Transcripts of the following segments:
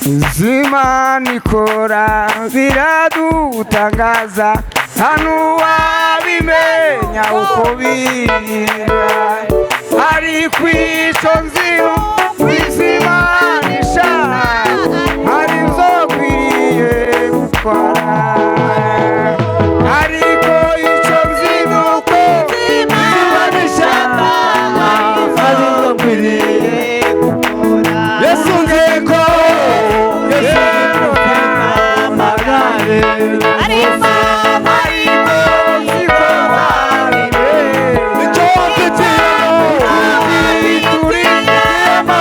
Imana ikora biradutangaza, nta n'uwabimenya uko bira. Ariko icyo nzi Imana ishaka hari ibyo nkwiriye gukora. Ariko icyo nzi ni uko Imana ishaka Hari ibyo nkwiriye. Yesu nzi ko, Yesu nzi ko amagare. Ariko nzi ko Icyo mfitiye turi amagare.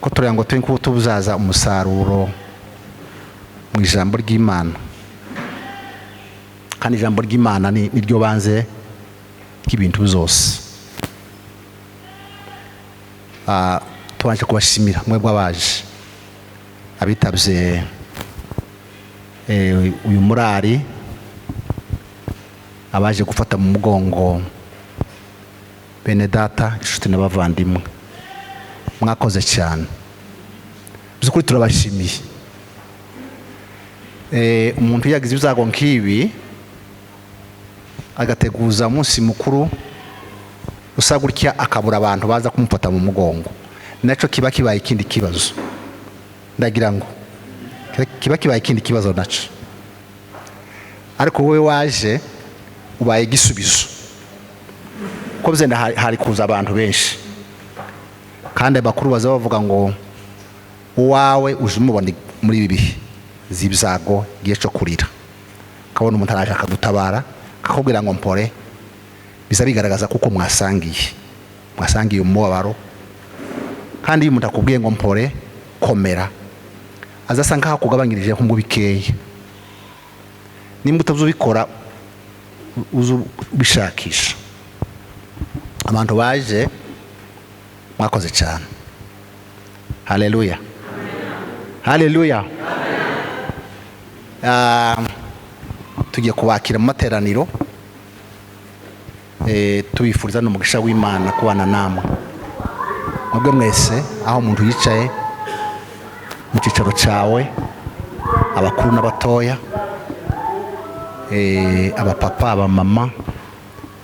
Ko tureba ngo turi kuba tuzaza umusaruro mu ijambo ry'Imana, kandi ijambo ry'Imana ni niryo banze ry'ibintu byose. Tubanje kubashimira mwebwe abaje abitabye uyu murari, abaje gufata mu mugongo bene data, inshuti n'abavandimwe, mwakoze cyane. By'ukuri turabashimiye. Umuntu yagize ibyago nk'ibi agateguza umunsi mukuru usa gutya, akabura abantu baza kumufata mu mugongo, nacyo kiba kibaye ikindi kibazo. Ndagira ngo kiba kibaye ikindi kibazo nacyo, ariko wowe waje ubaye igisubizo, kuko byenda hari kuza abantu benshi, kandi abakuru baza bavuga ngo uwawe uje umubona muri ibi bihe z'ibyago, igihe cyo kurira, ukabona umuntu araje akagutabara, akakubwira ngo mpore, biza bigaragaza kuko mwasangiye umubabaro. Kandi iyo umuntu akubwiye ngo mpore, komera, aza asa nkaho akugabanyirije nko mu bikeya. Nimba utazubikora uzubishakisha. Abantu baje mwakoze cyane. Haleluya, haleluya. Tugiye kubakira mu materaniro, tubifuriza n'umugisha w'Imana kubana namwe mwebwe mwese, aho umuntu yicaye mu cyicaro cyawe, abakuru n'abatoya, abapapa, abamama,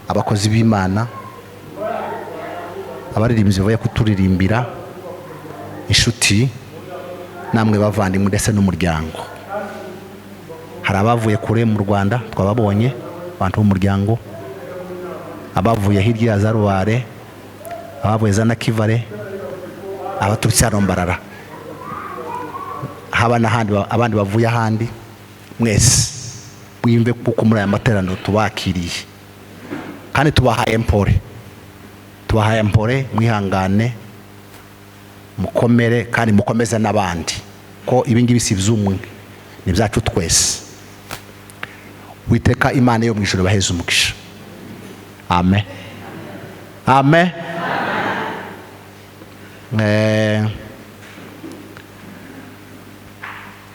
abakozi b'Imana, abaririmbyi bavuye kuturirimbira, inshuti namwe bavandimwe, ndetse n'umuryango. Hari abavuye kure mu Rwanda twababonye, abantu b'umuryango, abavuye hirya ya za Rubare, abavuye za Nakivale, abaturutse hano Mbarara, haba n'ahandi, abandi bavuye ahandi, mwese mwiyumve kuko muri aya materaniro tubakiriye kandi tubahaye mpore, tubahaye mpore, mwihangane, mukomere kandi mukomeze n'abandi, ko ibi ngibi si iby'umwe, ni ibyacu twese. Witeka Imana yo mu ijuru baheze umugisha. Amen, amen.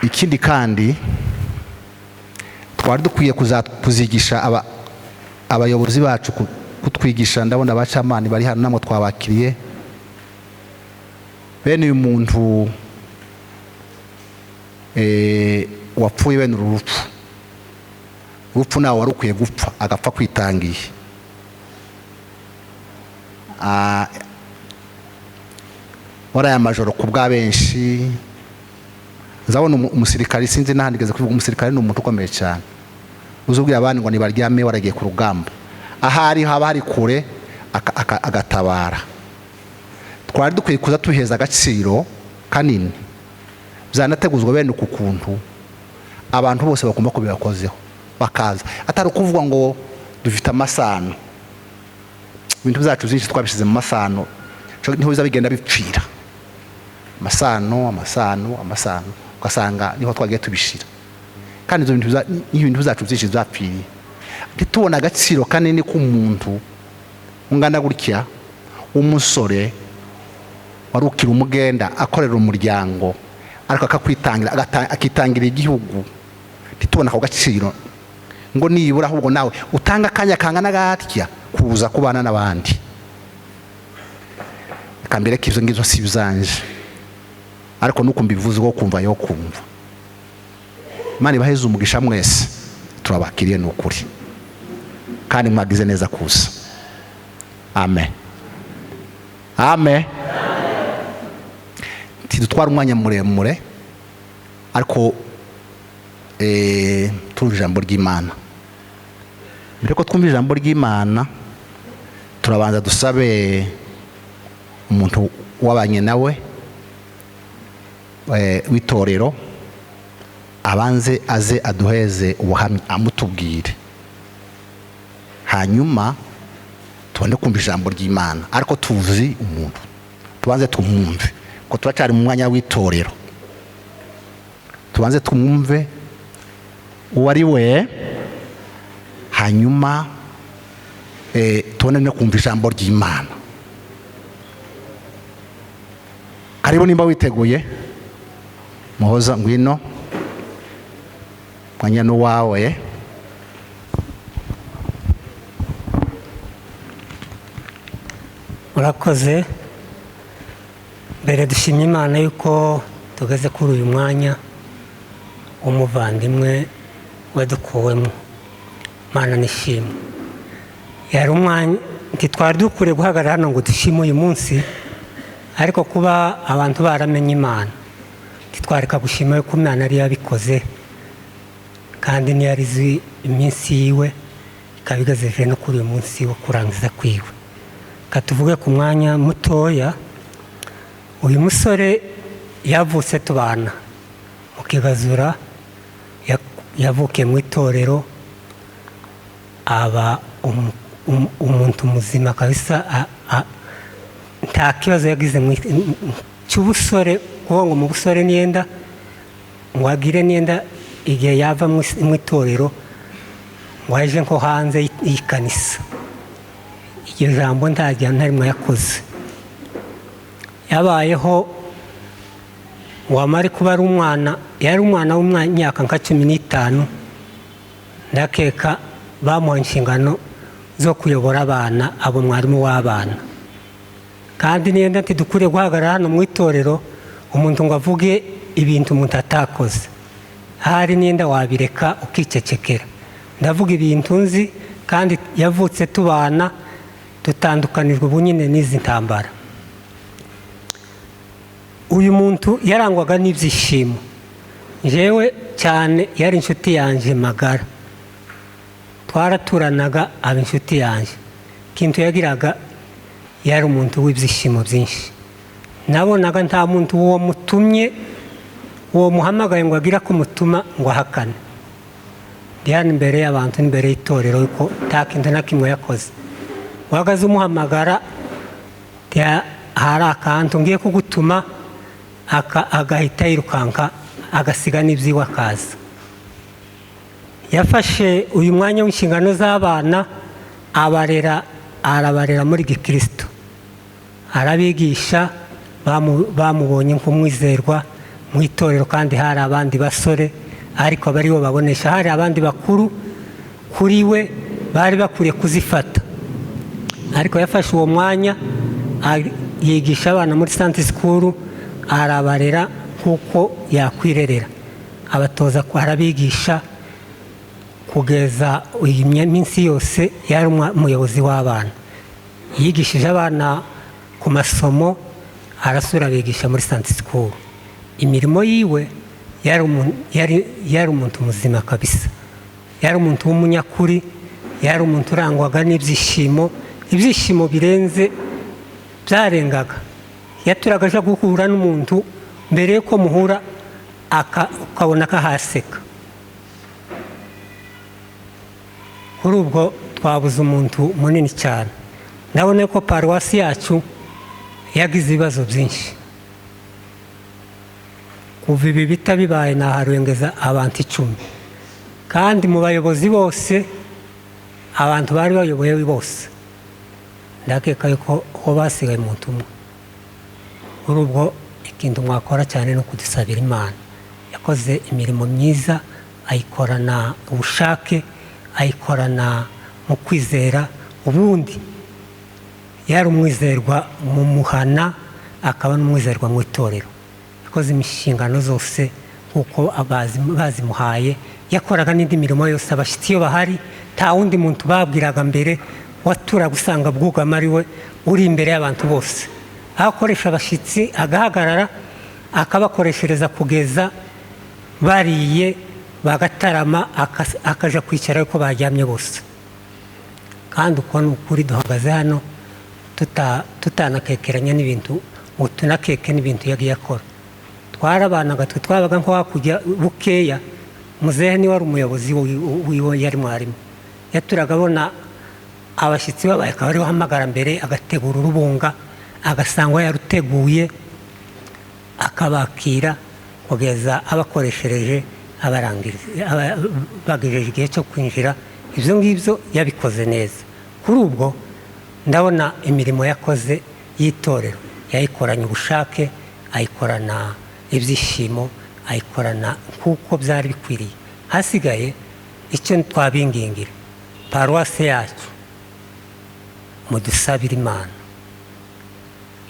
Ikindi kandi twari dukwiye kuzigisha abayobozi bacu kutwigisha. Ndabona abacamani bari hano, namwe twabakiriye. Bene uyu muntu wapfuye bene uru rupfu, urupfu nawe wari ukwiye gupfa, agapfa kwitangiye. Wari aya majoro ku bwa benshi. Nzabona umusirikari, sinzi n'ahandi ngeze kuvuga, umusirikari ni umuntu ukomeye cyane, uzubwira abandi ngo nibaryame waragiye ku rugamba, ahari haba hari kure agatabara. Twari dukwiye kuza tuheza agaciro kanini, byanateguzwa bene uku kuntu abantu bose bagomba kubibakozeho bakaza, atari ukuvuga ngo dufite amasano. Ibintu byacu byinshi twabishyize mu masano, niho biza bigenda bipfira. Amasano, amasano, amasano, ugasanga niho twagiye tubishira. Kandi ibyo bintu ibintu byacu byinshi byapfiriye, ntitubone agaciro kanini k'umuntu ungana gutya, w'umusore wari ukiri umugenda, akorera umuryango, ariko akakwitangira, akitangira igihugu. Ntitubone ako gaciro ngo nibura ahubwo nawe utanga akanya kangana gatya kuza kubana n'abandi. Reka mbere ko ibyo ngibyo si ibyanjye, ariko nuko mbivuze wo kumva yo kumva. Imana ibaheze umugisha mwese. Turabakiriye, ni ukuri, kandi mwagize neza kuza. Amen, amen. Ntidutwara umwanya muremure, ariko turumva ijambo ry'Imana. Mbere ko twumva ijambo ry'Imana, turabanza dusabe umuntu wabanye nawe w'itorero abanze aze aduheze ubuhamya, amutubwire, hanyuma tubone kumva ijambo ry'Imana. Ariko tuzi umuntu, tubanze tumwumve, ko turacyari mu mwanya w'itorero. Tubanze tumwumve uwo ari we, hanyuma tubone no kumva ijambo ry'Imana. Karibu nimba witeguye. Muhoza, ngwino, mwanya n'uwawe. Murakoze. Mbere dushimye Imana yuko tugeze kuri uyu mwanya w'umuvandimwe wadukuwemo. Imana nishimwe. Yari umwanya ntitwari dukwiriye guhagarara hano ngo dushime uyu munsi, ariko kuba abantu baramenye Imana, ntitwareka gushima yuko Imana yari yabikoze, kandi niyo izi iminsi yiwe ikaba igejeje no kuri uyu munsi wo kurangiza kwiwe. Reka tuvuge ku mwanya mutoya. Uyu musore yavutse tubana mu Kigazura, yavukiye mu itorero, aba umuntu muzima kabisa, nta kibazo yagize cy'ubusore, kuko ngo mu busore niyenda ngo agire niyenda igihe yava mu itorero ngo aje nko hanze y'ikanisa. Iryo jambo nta rimwe yakoze. Yabayeho wamara kuba ari umwana, yari umwana w'imyaka nka 15, ndakeka bamuha inshingano zo kuyobora abana, abo mwarimu w'abana. Kandi niyenda ntidukwiriye guhagarara hano mu itorero umuntu ngo avuge ibintu umuntu atakoze. Ahari niyenda wabireka ukicecekera. Ndavuga ibintu nzi, kandi yavutse tubana, dutandukanijwe ubu nyine n'izi ntambara. Uyu muntu yarangwaga n'ibyishimo. Njyewe cyane yari inshuti yanjye magara, twaraturanaga, aba inshuti yanjye. Ikintu yagiraga, yari umuntu w'ibyishimo byinshi. Nabonaga nta muntu uwo mutumye, uwo muhamagaye ngo agire kumutuma ngo ahakane. Ndi hano imbere y'abantu n'imbere y'itorero yuko nta kintu na kimwe yakoze. Wahagaze umuhamagara, hari akantu ngiye kugutuma, agahita yirukanka agasiga n'ibyiwe akaza. Yafashe uyu mwanya w'inshingano z'abana, abarera, arabarera muri gikristo, arabigisha. Bamubonye nk'umwizerwa mu itorero, kandi hari abandi basore ariko bari bo babonesha, hari abandi bakuru kuri we bari bakwiriye kuzifata, ariko yafashe uwo mwanya yigisha abana muri Sunday school, arabarera nk'uko yakwirerera, abatoza, arabigisha kugeza iyi minsi yose. Yari umuyobozi w'abana, yigishije abana ku masomo, arasura abigisha muri Sunday school. Imirimo yiwe yari umuntu muzima kabisa, yari umuntu w'umunyakuri, yari umuntu urangwaga n'ibyishimo, ibyishimo birenze byarengaga. Yaturaga aje guhura n'umuntu, mbere yuko muhura ukabona akahaseka. Kuri ubwo twabuze umuntu munini cyane. Ndabona ko paruwasi yacu yagize ibibazo byinshi kuva ibi bita bibaye. Naharengeza abantu 10. Kandi mu bayobozi bose, abantu bari bayoboye bose, ndakeka yuko ho basigaye umuntu umwe. Kuri ubwo ikintu mwakora cyane ni ukudusabira Imana. Yakoze imirimo myiza, ayikorana ubushake, ayikorana mu kwizera. Ubundi yari umwizerwa mu muhana, akaba n'umwizerwa mu itorero. Yakoze inshingano zose nk'uko bazimuhaye, yakoraga n'indi mirimo yose. Abashyitsi iyo bahari, nta wundi muntu babwiraga mbere, waturaga usanga Bwugama ari we uri imbere y'abantu bose. Aho akoresha abashyitsi, agahagarara akabakoreshereza kugeza bariye bagatarama, akaja kwicara uko baryamye bose. Kandi uko ni ukuri, duhagaze hano tutanakekeranya n'ibintu, ngo tunakeke n'ibintu yagiye akora. Twarabanaga, twe twabaga nko hakurya bukeya. Muzehe niwe wari umuyobozi wiwe, yari mwarimu. Yaturaga abona abashyitsi babaye, akaba ariwe ahamagara mbere, agategura urubunga, agasangwa yaruteguye, akabakira kugeza abakoreshereje, bagejeje igihe cyo kwinjira. Ibyo ngibyo yabikoze neza. Kuri ubwo ndabona imirimo yakoze y'itorero yayikoranye ubushake, ayikorana ibyishimo, ayikorana nk'uko byari bikwiriye. Hasigaye icyo twabingingira paruwase yacu, mudusabire Imana.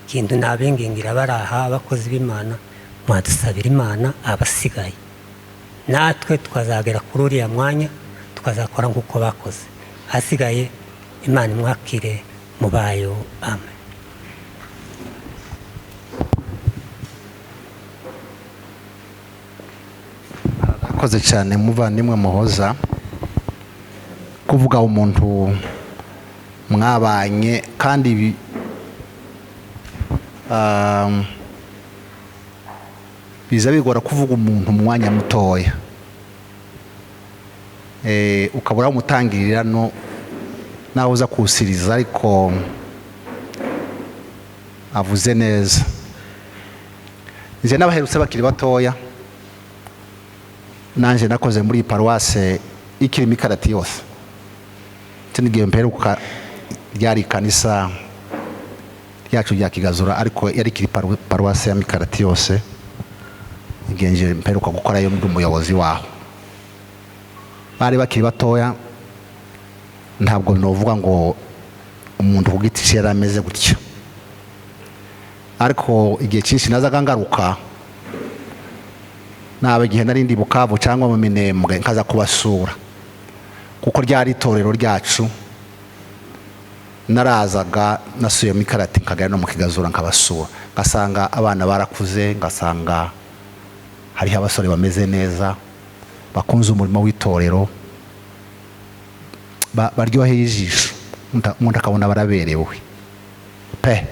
Ikintu nabingingira bari aha, abakozi b'Imana, mwadusabira Imana, abasigaye natwe tukazagera kuri uriya mwanya, tukazakora nk'uko bakoze. Hasigaye Imana imwakire mu bayo. Amen. Arakoze cyane muvandimwe Muhoza kuvuga umuntu mwabanye, kandi biza bigora kuvuga umuntu mu mwanya mutoya, ukabura umutangirira no nawe uza kusiriza, ariko avuze neza. Nje n'abaherutse bakiri batoya, nanje nakoze muri paruwase ikiri mikarati yose. N'igihe mperuka ryari ikanisa ryacu rya Kigazura, ariko yari ikiri paruwase ya Mikarati yose. Igihe nje mperuka gukorayo ndi umuyobozi waho, bari bakiri batoya. Ntabwo novuga ngo umuntu ku giti cye yari ameze gutya, ariko igihe cyinshi nazaga ngaruka, naba igihe nari ndi Bukavu cyangwa mu Minembwe, nkaza kubasura, kuko ryari itorero ryacu. Narazaga nasuye Mikarati, nkagera no mu Kigazura nkabasura, ngasanga abana barakuze, ngasanga hariho abasore bameze neza, bakunze umurimo w'itorero, baryoheye ijisho, umuntu akabona baraberewe pe.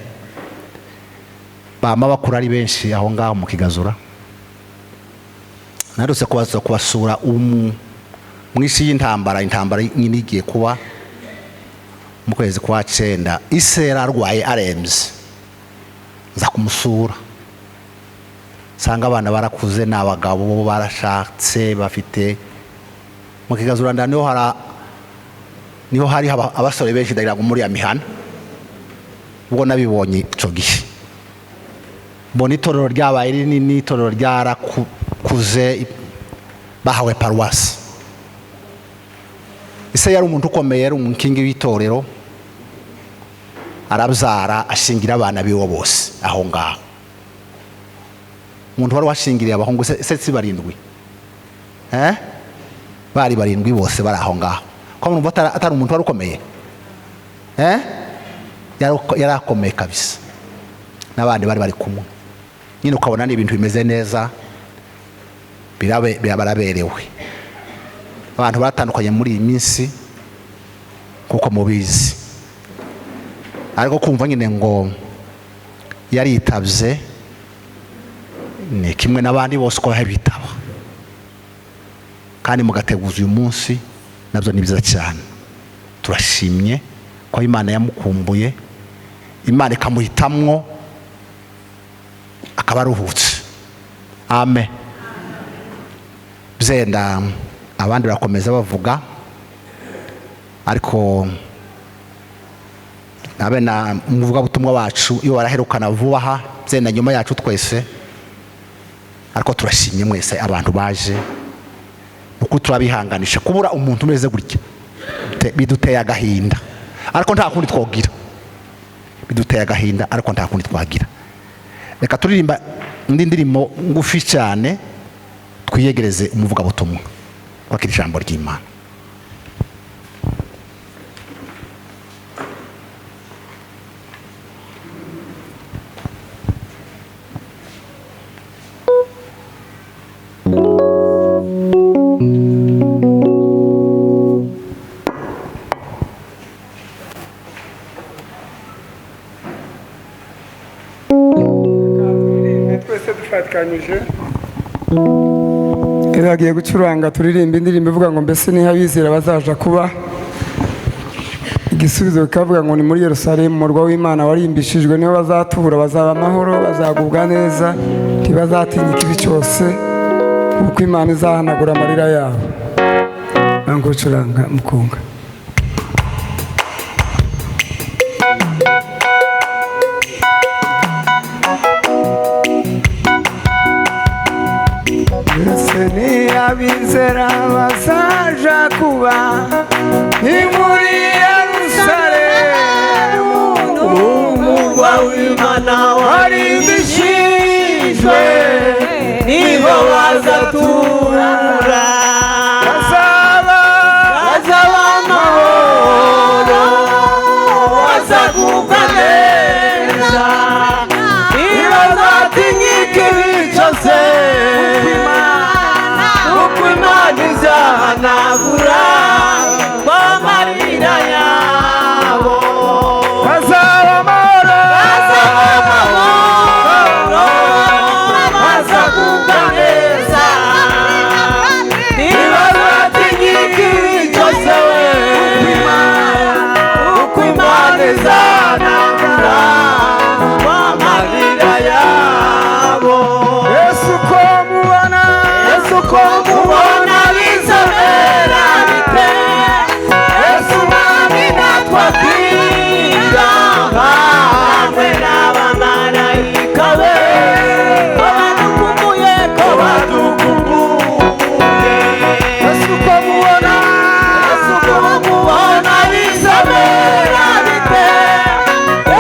Bama bakura ari benshi aho ngaho mu Kigazura. Narutse kubasura mu isi y'intambara, intambara nyine igiye kuba mu kwezi kwa 9, ise yararwaye arembye, nza kumusura, nsanga abana barakuze, ni abagabo, barashatse, bafite. Mu Kigazura niho hari abasore benshi, ndagira ngo muri ya mihana. Ubwo nabibonye ico gihe, mbona itorero ryabaye rinini, itorero ryarakuze, bahawe paruwasi. Ise yari umuntu ukomeye, yari umukingi w'itorero, arabyara, ashingira abana biwe bose aho ngaho. Umuntu wari washingiriye abahungu se si barindwi, bari barindwi bose bari aho ngaho. Ko murumva atari umuntu wari ukomeye, yari akomeye kabisa, n'abandi bari bari kumwe nyine, ukabona ni ibintu bimeze neza, baraberewe. Abantu batandukanye muri iyi minsi kuko mubizi, ariko kumva nyine ngo yaritabye ni kimwe n'abandi bose uko bitaba, kandi mugateguza uyu munsi nabyo ni byiza cyane. Turashimye ko Imana yamukumbuye, Imana ikamuhitamwo akaba aruhutse. Amen. Byenda Abandi barakomeza bavuga, ariko abe na umuvugabutumwa wacu iyo baraherukana vuba aha, byenda nyuma yacu twese. Ariko turashimye mwese abantu baje, uko turabihanganisha kubura umuntu umeze gutya biduteye agahinda, ariko nta kundi twogira. Biduteye agahinda, ariko nta kundi twagira. Reka turirimba indi ndirimbo ngufi cyane, twiyegereze umuvugabutumwa wakira ijambo ry'Imana. Twese dufatikanyije bagiye gucuranga, turirimba indirimbo ivuga ngo: "Mbese niho abizera bazaja kuba?" Igisubizo kikavuga ngo: "Ni muri Yerusalemu, umurwa w'Imana warimbishijwe, niho bazatura, bazaba amahoro, bazagubwa neza, ntibazatinya ikibi cyose, kuko Imana izahanagura amarira yabo." Ntabwo gucuranga mukunga. Mbese ni abizera bazaja kuba? Ni muri Yerusalemu, umurwa w'Imana warimbishijwe, niho bazatura, bazaba bazaba amahoro, bazagubwa neza, ntibazatinya ikibi cyose, kuko Imana izahanagura amarira yabo. Bazaba amahoro, bazaba amahoro, bazagubwa neza, ntibazatinya ikibi cyose, kuko Imana izahanagura amarira yabo. Yesu ko mubona, Yesu ko mubona bizabera bite? Yesu Mwami natwakira hamwe n'abamarayika be, ko badukumbuye, ko badukumbuye. Yesu ko mubona, Yesu ko mubona bizabera bite?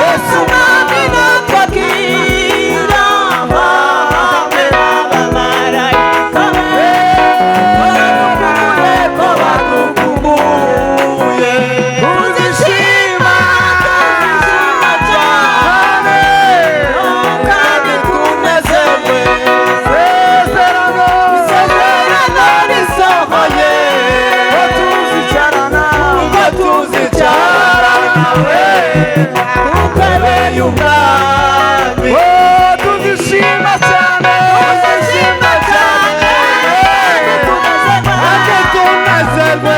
Yesu Mwami natwakira hamwe n'abamarayika be, ko badukumbuye, ko badukumbuye. Tuzishima, tuzishima cyane, kandi tunezerwe. Isezerano, Isezerano risohoye, ko tuzicarana, kuko tuzicarana nawe ku ntebe y'ubwami. Oh, tuzishima cyane, Tuzishima cyane, kandi tunezerwe.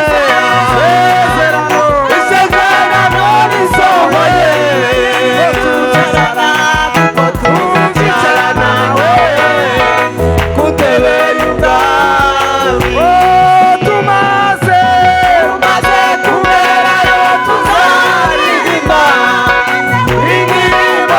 Isezerano, Isezerano risohoye, kuko tuzicarana nawe ku ntebe y'ubwami. Oh, tumaze, Tumaze kugerayo, tuzaririmba indirimbo.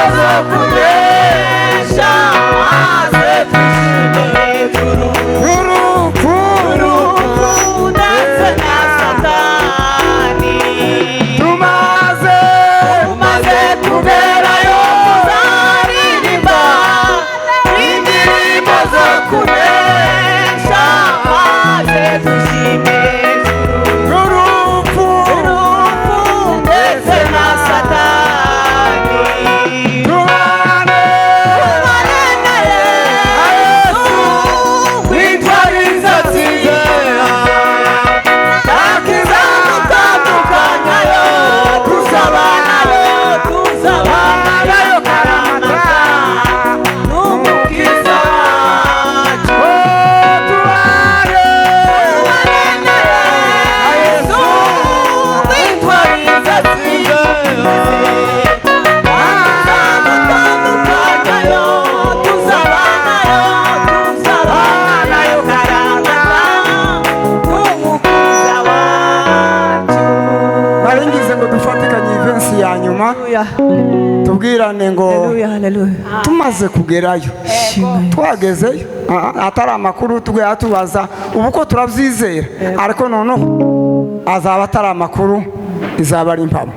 nyuma tubwirane ngo tumaze kugerayo, twagezeyo atari amakuru tugaya tubaza ubu ko turabyizera, ariko noneho azaba atari amakuru, izaba ari impamo.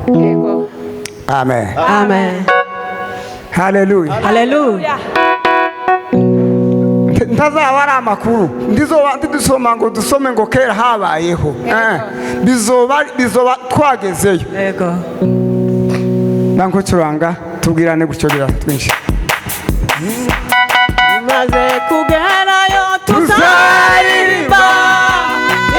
Amen. Amen. Haleluya. Haleluya. Ntazaba ari amakuru ndizoba ndidusoma ngo dusome ngo kera habayeho, bizoba twagezeyo. Yego. Nanko curanga tubwirane gutyo bira twinshi. Maze kugerayo tuzaririmba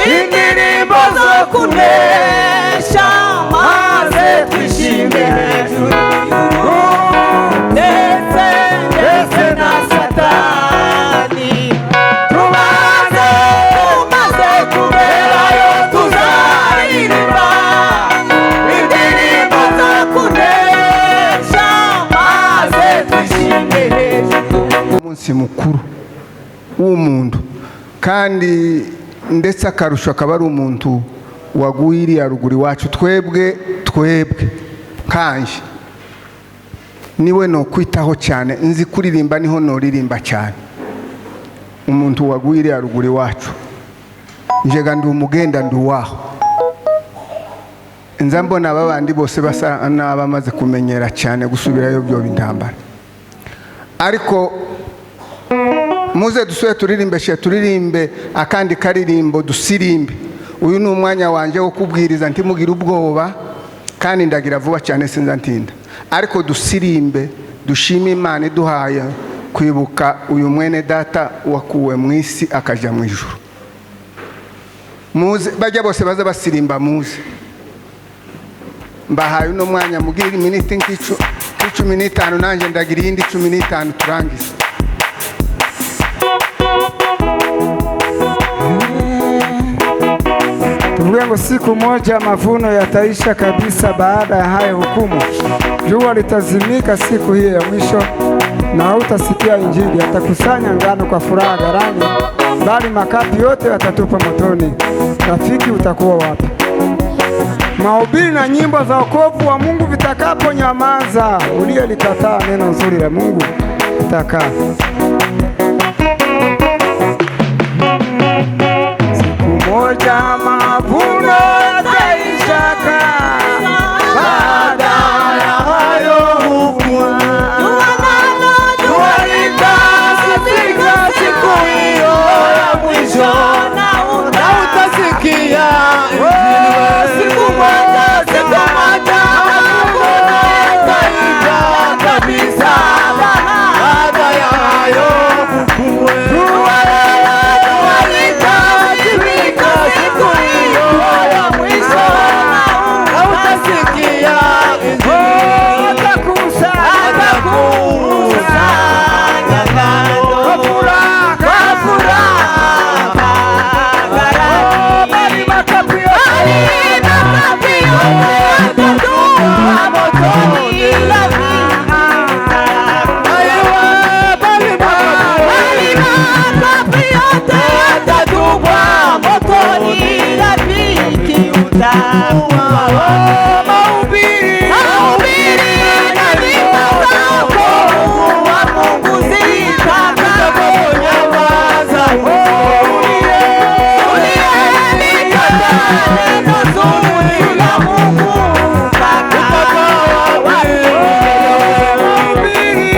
indirimbo zo kunesha, maze twishime hejuru ndetse ndetse na Satani. Tumaze kugerayo tuzaririmba indirimbo zo kunesha, maze twishime hejuru. Umunsi mukuru w'umuntu, kandi ndetse akarusho akaba ari umuntu waguye ruguru iwacu, twebwe kanje niwe no kwitaho cyane, nzi kuririmba niho noririmba cyane. Umuntu waguye ruguru iwacu, njega ndi umugenda ndi uwaho, nza mbona abandi bose basa n'abamaze kumenyera cyane gusubirayo byo bintambara. Ariko muze dusubire turirimbe, she turirimbe akandi karirimbo dusirimbe. Uyu ni umwanya wanje wo kubwiriza, ntimugire ubwoba kandi ndagira vuba cyane sinza ntinda. Ariko dusirimbe dushime Imana iduhaye kwibuka uyu mwene data wakuwe mu isi akaja mu ijuru. Muze bajya bose baza basirimba, muze mbahaye uno mwanya mugire iminiti nk'icumi n'itanu, nanjye ndagira iyindi 15 turangize. Tuvuge ngo siku moja mavuno yataisha kabisa baada ya hayo hukumu. Jua litazimika siku hiyo ya mwisho, na hautasikia injili. Atakusanya ngano kwa furaha ghalani, bali makapi yote yatatupa motoni. Rafiki, utakuwa wapi? Mahubiri na nyimbo za wokovu wa Mungu vitakapo nyamaza, uliyelikataa neno nzuri la Mungu utakaa. Siku moja mavuno yataisha baada ya hayo hukumu. Jua litazimika siku hiyo ya mwisho, na utasikia siku moja mavuno yataisha kabisa baada ya hayo hukumu. Jua litazimika siku hiyo ya mwisho, na utasikia atakusanya ngano kwa furaha ghalani, bali makapi yote yatatupwa motoni. Bali makapi yote yatatupwa motoni. Rafiki, utakuwa wapi? Mahubiri na nyimbo za wokovu wa Mungu zitakaponyamaza, uliyelikataa neno zuri la Mungu utakaa wapi?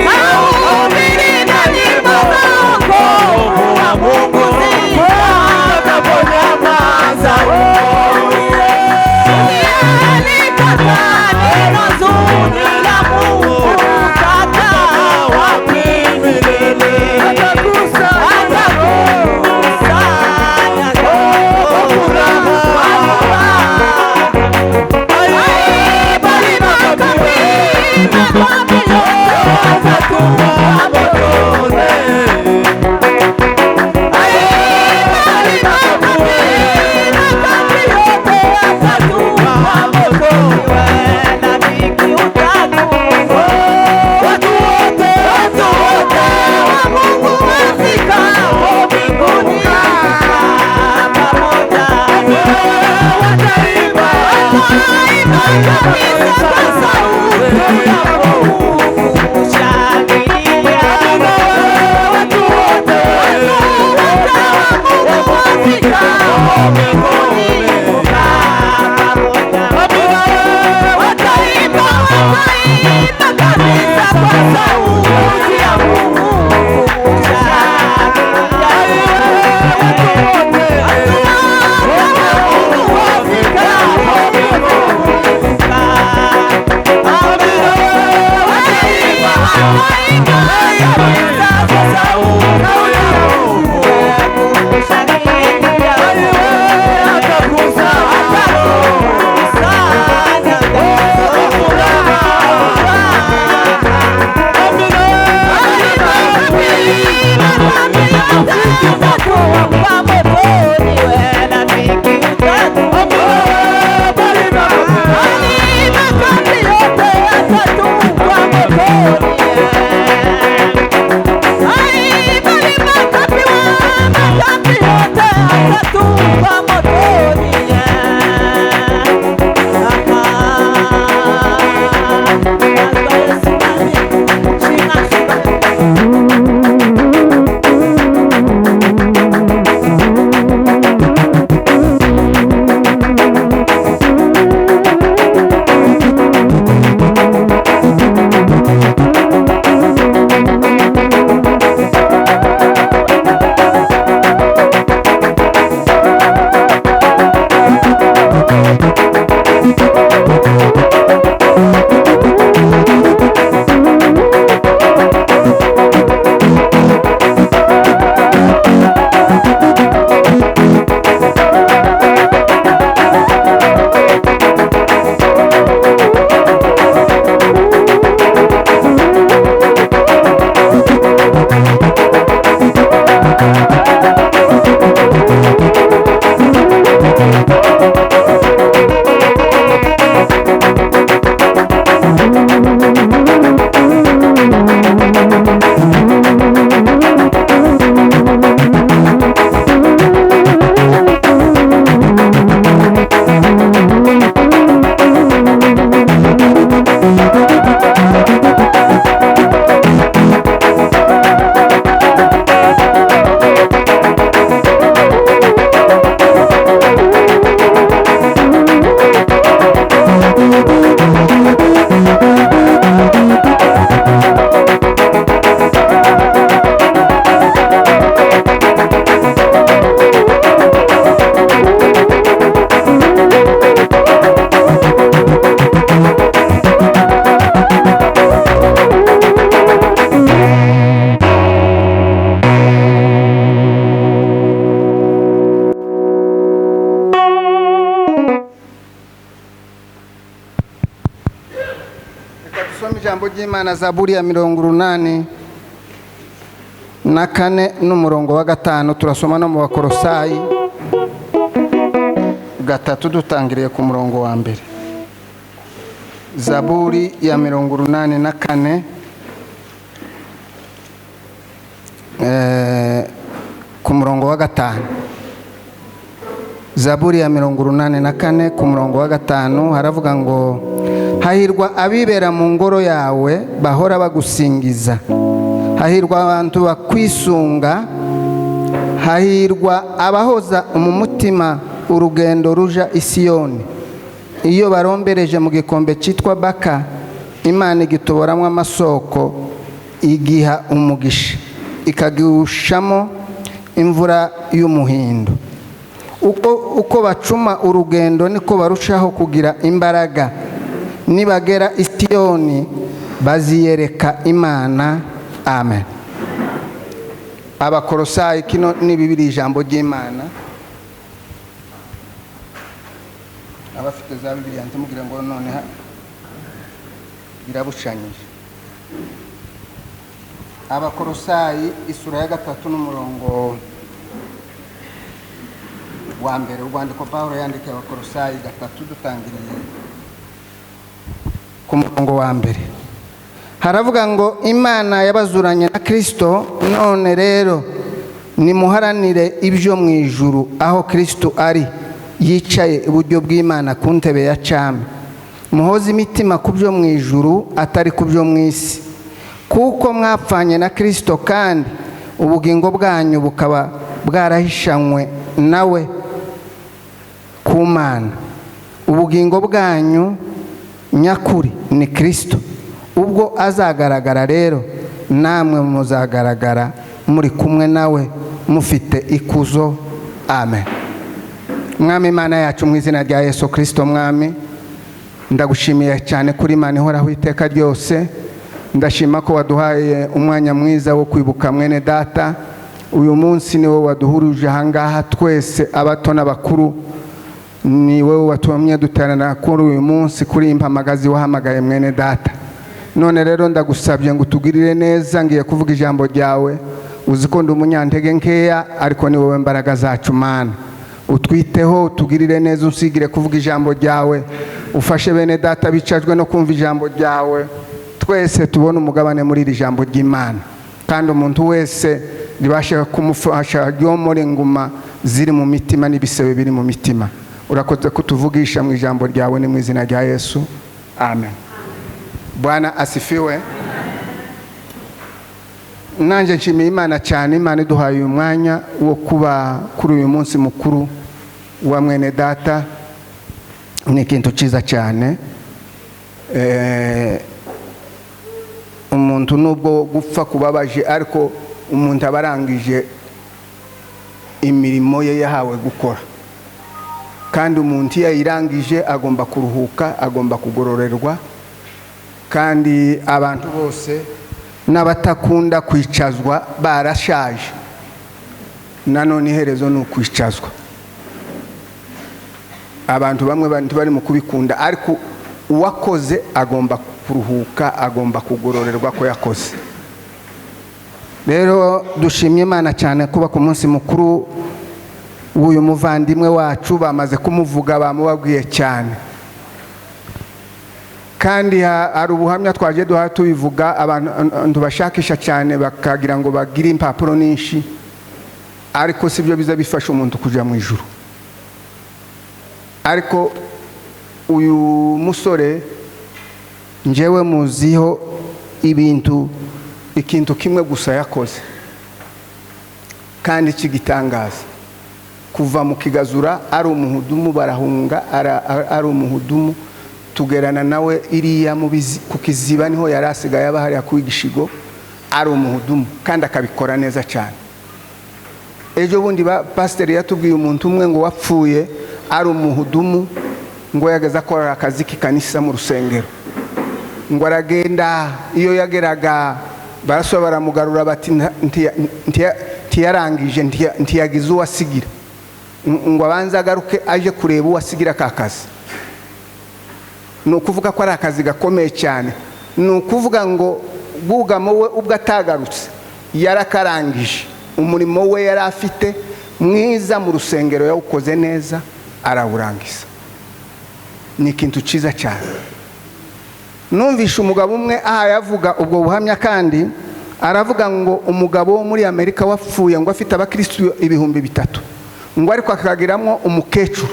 Mahubiri na nyimbo za wokovu wa Mungu zitakaponyamaza, uliyelikataa neno zuri la Mungu utakaa wapi milele? Atakusanya kwa furaha, bali makapi yote yatatupwa motoni. Bali makapi yote yatatupwa motoni. Rafiki, utakuwa watu wote wa Mungu wafikao mbinguni pamoja, wataimba kabisa kwa sauti. Dusome ijambo ry'Imana, Zaburi ya 84 n'umurongo wa 5. Turasoma no mu Bakorosayi 3 dutangiriye ku murongo wa 1. Zaburi ya 84 ku murongo wa 5. Zaburi ya 84 ku murongo wa 5 haravuga ngo: hahirwa abibera mu ngoro yawe bahora bagusingiza, hahirwa abantu bakwisunga, hahirwa abahoza mu mutima urugendo ruja i Siyoni. Iyo barombereje mu gikombe cyitwa Baka, Imana igitoboramo amasoko, igiha umugisha, ikagushyamo imvura y'umuhindo. Uko bacuma urugendo niko barushaho kugira imbaraga, nibagera i Siyoni baziyereka Imana. Amen. Abakorosayi, kino ni Bibiri, ijambo ry'Imana. Abafite za Bibiliya ntimugire ngo none birabushanyije. Abakorosayi isura ya 3 n'umurongo wa 1. Urwandiko Pawulo yandikiye Abakorosayi 3 dutangiriye ku murongo wa 1. Haravuga ngo: Imana yabazuranye na Kristo, none rero nimuharanire ibyo mu ijuru aho Kristo ari yicaye iburyo bw'Imana ku ntebe ya cami. Muhoze imitima ku byo mu ijuru atari ku byo mu isi, kuko mwapfanye na Kristo kandi ubugingo bwanyu bukaba bwarahishanywe nawe ku Mana. Ubugingo bwanyu nyakuri ni Kristo. Ubwo azagaragara rero namwe muzagaragara muri kumwe nawe mufite ikuzo. Amen. Mwami Imana yacu, mu izina rya Yesu Kristo, Mwami, ndagushimiye cyane kuri Imana ihoraho iteka ryose. Ndashima ko waduhaye umwanya mwiza wo kwibuka mwene data. Uyu munsi ni wowe waduhuruje ahangaha twese, abato n'abakuru. Ni wowe watumye duterana kuri uyu munsi kuri impamagazi wahamagaye mwene data. None rero ndagusabye ngo utugirire neza. Ngiye kuvuga ijambo ryawe, uzi ko ndi umunyantege nkeya, ariko ni wowe mbaraga zacu. Mana, utwiteho, utugirire neza, unsigire kuvuga ijambo ryawe, ufashe bene data bicajwe no kumva ijambo ryawe, twese tubone umugabane muri iri jambo ry'Imana, kandi umuntu wese ribashe kumufasha ryomore inguma ziri mu mitima n'ibisebe biri mu mitima. Urakoze kutuvugisha mu ijambo ryawe, ni mu izina rya Yesu, amen. Bwana asifiwe. Nanjye nshimiye Imana cyane, Imana iduhaye uyu mwanya wo kuba kuri uyu munsi mukuru wa mwene data. Ni ikintu cyiza cyane. Umuntu nubwo gupfa kubabaje, ariko umuntu aba arangije imirimo ye yahawe gukora, kandi umuntu iyo yayirangije agomba kuruhuka, agomba kugororerwa. Kandi abantu bose n'abatakunda kwicazwa barashaje, nanone iherezo ni ukwicazwa. Abantu bamwe bari mu kubikunda, ariko uwakoze agomba kuruhuka, agomba kugororerwa ko yakoze. Rero dushimye Imana cyane kuba ku munsi mukuru w'uyu muvandimwe wacu. Bamaze kumuvuga, bamubabwiye cyane, kandi hari ubuhamya twaje duha tubivuga. Abantu bashakisha cyane bakagira ngo bagire impapuro nyinshi, ariko sibyo biza bifasha umuntu kujya mu ijuru. Ariko uyu musore njyewe muziho ibintu, ikintu kimwe gusa yakoze kandi kigitangaza. Kuva mu Kigazura ari umuhudumu, barahunga ari umuhudumu, tugerana nawe iriya ku Kiziba, niho yari asigaye aba hariya ku Igishigo, ari umuhudumu kandi akabikora neza cyane. Ejo bundi pasiteri yatubwiye umuntu umwe ngo wapfuye ari umuhudumu, ngo yageze akora akazi k'ikanisa mu rusengero, ngo aragenda, iyo yageraga barasaba baramugarura bati ntiyarangije, ntiyagize uwasigira, ngo abanze agaruke aje kureba uwasigira aka kazi. Ni ukuvuga ko ari akazi gakomeye cyane. Ni ukuvuga ngo Bwugamo we ubwo atagarutse, yarakarangije umurimo we yari afite mwiza mu rusengero, yawukoze neza arawurangiza. Ni ikintu cyiza cyane. Numvishe umugabo umwe aha yavuga ubwo buhamya, kandi aravuga ngo umugabo wo muri Amerika wapfuye ngo afite abakirisitu 3000, ngo ariko akagiramo umukecuru,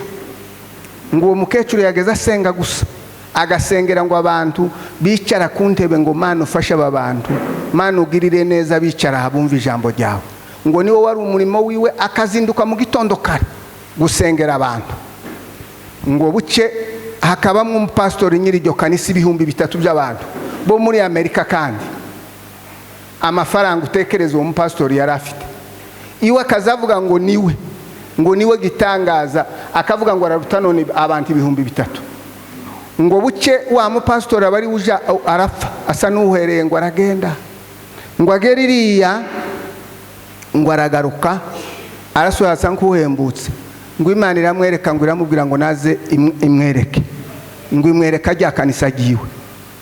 ngo uwo mukecuru yageze asenga gusa, agasengera ngo abantu bicara ku ntebe, ngo "Mana, ufashe aba bantu, Mana, ugirire neza bicara aha bumva ijambo ryawe." Ngo niwo wari umurimo wiwe, akazinduka mu gitondo kare gusengera abantu. Ngo buce hakabamo umupasitori nyiri iryo kanisa, 3000 by'abantu bo muri Amerika, kandi amafaranga utekereza uwo mupasitori yari afite iwe, akazavuga ngo niwe gitangaza, akavuga ngo araruta none abantu 3000. Ngo buce wa mupasitori aba ari uja arapfa, asa n'uhereye, ngo aragenda, ngo agere iriya, ngo aragaruka, arasubira asa nk'uhembutse. Ngo Imana iramwereka, ngo iramubwira ngo naze imwereke, ngo imwereka rya kanisa ryiwe,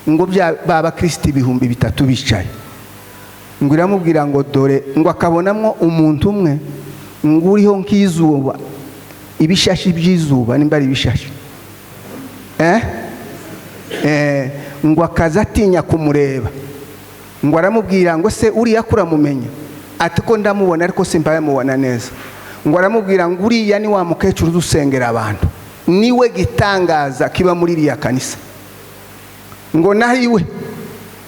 ngo ba bakristo 3000 bicaye. Ngo iramubwira ngo dore, ngo akabonamo umuntu umwe ngo uriho nk'izuba, ibishashi by'izuba, nimba ari ibishashi, ngo akaza atinya kumureba. Ngo aramubwira ngo se uriya kuramumenya? Ati ko ndamubona, ariko simbayamubona neza. Ngo aramubwira ngo uriya ni wa mukecuru uzusengera abantu, niwe gitangaza kiba muri iriya kanisa. Ngo naho iwe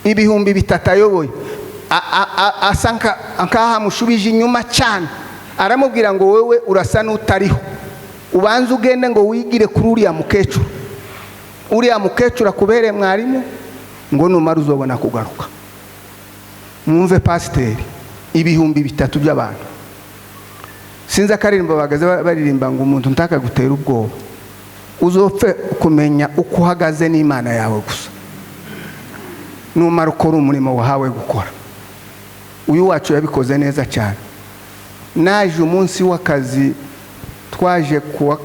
3000 ayoboye, asa nkaho amushubije inyuma cyane, aramubwira ngo wowe urasa n'utariho, ubanze ugende ngo wigire kuri uriya mukecuru, uriya mukecuru akubereye mwarimu, ngo numara uzobona kugaruka. Mwumve, pasiteri 3000 by'abantu. Sinzi akaririmbo bagaze baririmba ngo umuntu ntakagutera ubwoba, uzopfe kumenya uko uhagaze n'Imana yawe gusa, numara ukora umurimo wahawe gukora. Uyu wacu yabikoze neza cyane. Naje umunsi w'akazi, twaje kuwa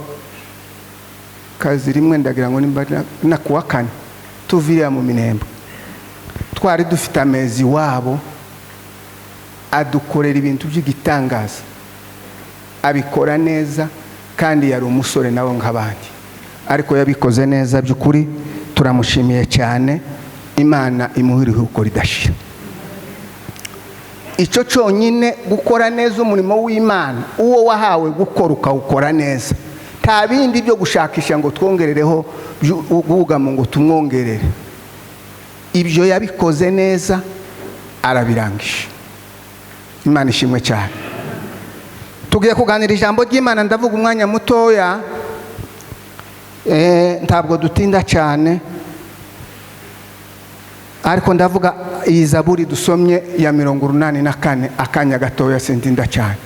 kazi rimwe, ndagira ngo nimba na kuwa kane, tuviriya mu Minembwe, twari dufite amezi iwabo, adukorera ibintu by'igitangaza, abikora neza, kandi yari umusore nawe nk'abandi, ariko yabikoze neza by'ukuri. Turamushimiye cyane, Imana imuha iruhuko ridashira. Icyo cyonyine, gukora neza umurimo w'Imana, uwo wahawe gukora ukawukora neza, nta bindi byo gushakisha ngo twongerereho Bwugamo, ngo tumwongerere ibyo. Yabikoze neza arabirangije, Imana ishimwe cyane. Tugiye kuganira ijambo ry'Imana. Ndavuga umwanya mutoya, ntabwo dutinda cyane, ariko ndavuga iyi zaburi dusomye ya 84 akanya gatoya, sintinda cyane.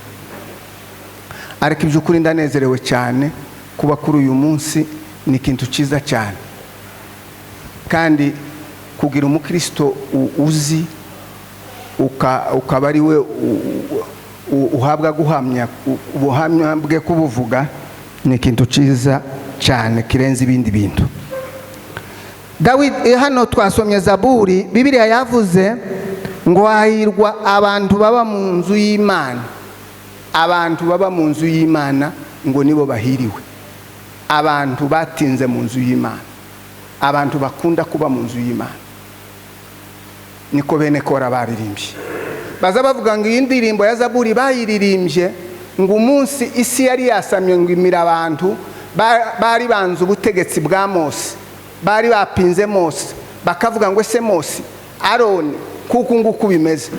Ariko iby'ukuri ndanezerewe cyane kuba kuri uyu munsi, ni ikintu cyiza cyane. Kandi kugira umukristo uzi ukaba ari we uhabwa guhamya ubuhamya bwe, kubuvuga ni ikintu cyiza cyane kirenze ibindi bintu. Dawidi hano twasomye zaburi, Bibiliya yavuze ngo hahirwa abantu baba mu nzu y'Imana. Abantu baba mu nzu y'Imana ngo nibo bahiriwe, abantu batinze mu nzu y'Imana, abantu bakunda kuba mu nzu y'Imana. Niko bene Kora baririmbye, baza bavuga ngo iyi ndirimbo ya zaburi bayiririmbye ngo umunsi isi yari yasamye ngo imira abantu bari banze ubutegetsi bwa Mose, bari bapinze Mose, bakavuga ngo ese Mose, Aroni, kuko nguku bimeze.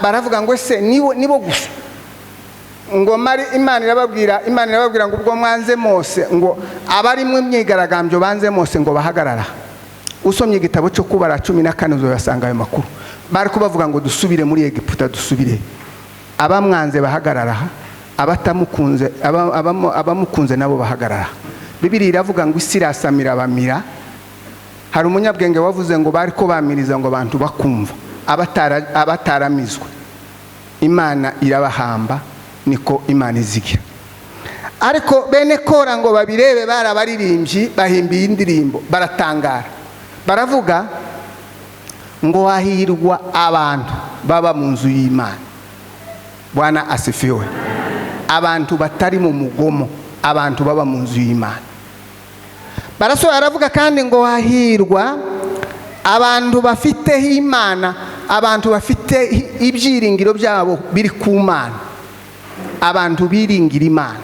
Baravuga ngo ese nibo gusa? Ngo mari Imana irababwira ngo ubwo mwanze Mose, ngo abarimo imyigaragambyo banze Mose, ngo bahagarara. Usomye igitabo cyo Kubara 14 uzasanga ayo makuru. Bari kubavuga ngo dusubire muri Egiputa, dusubire. Abamwanze bahagarara aha, abatamukunze, abamukunze nabo bahagarara. Bibiliya iravuga ngo isi irasamira bamira. Hari umunyabwenge wavuze ngo bari ko bamiriza ngo abantu bakumva, abataramizwe Imana irabahamba. Niko Imana izigira. Ariko bene Kora ngo babirebe, barabaririmbyi, bahimbiye indirimbo, baratangara, baravuga. Ngo hahirwa abantu baba mu nzu y'Imana. Bwana asifiwe. Abantu batari mu mugomo, abantu baba mu nzu y'Imana. Barasohoye aravuga kandi ngo hahirwa abantu bafiteho Imana, abantu bafite ibyiringiro byabo biri ku Mana, abantu biringira Imana,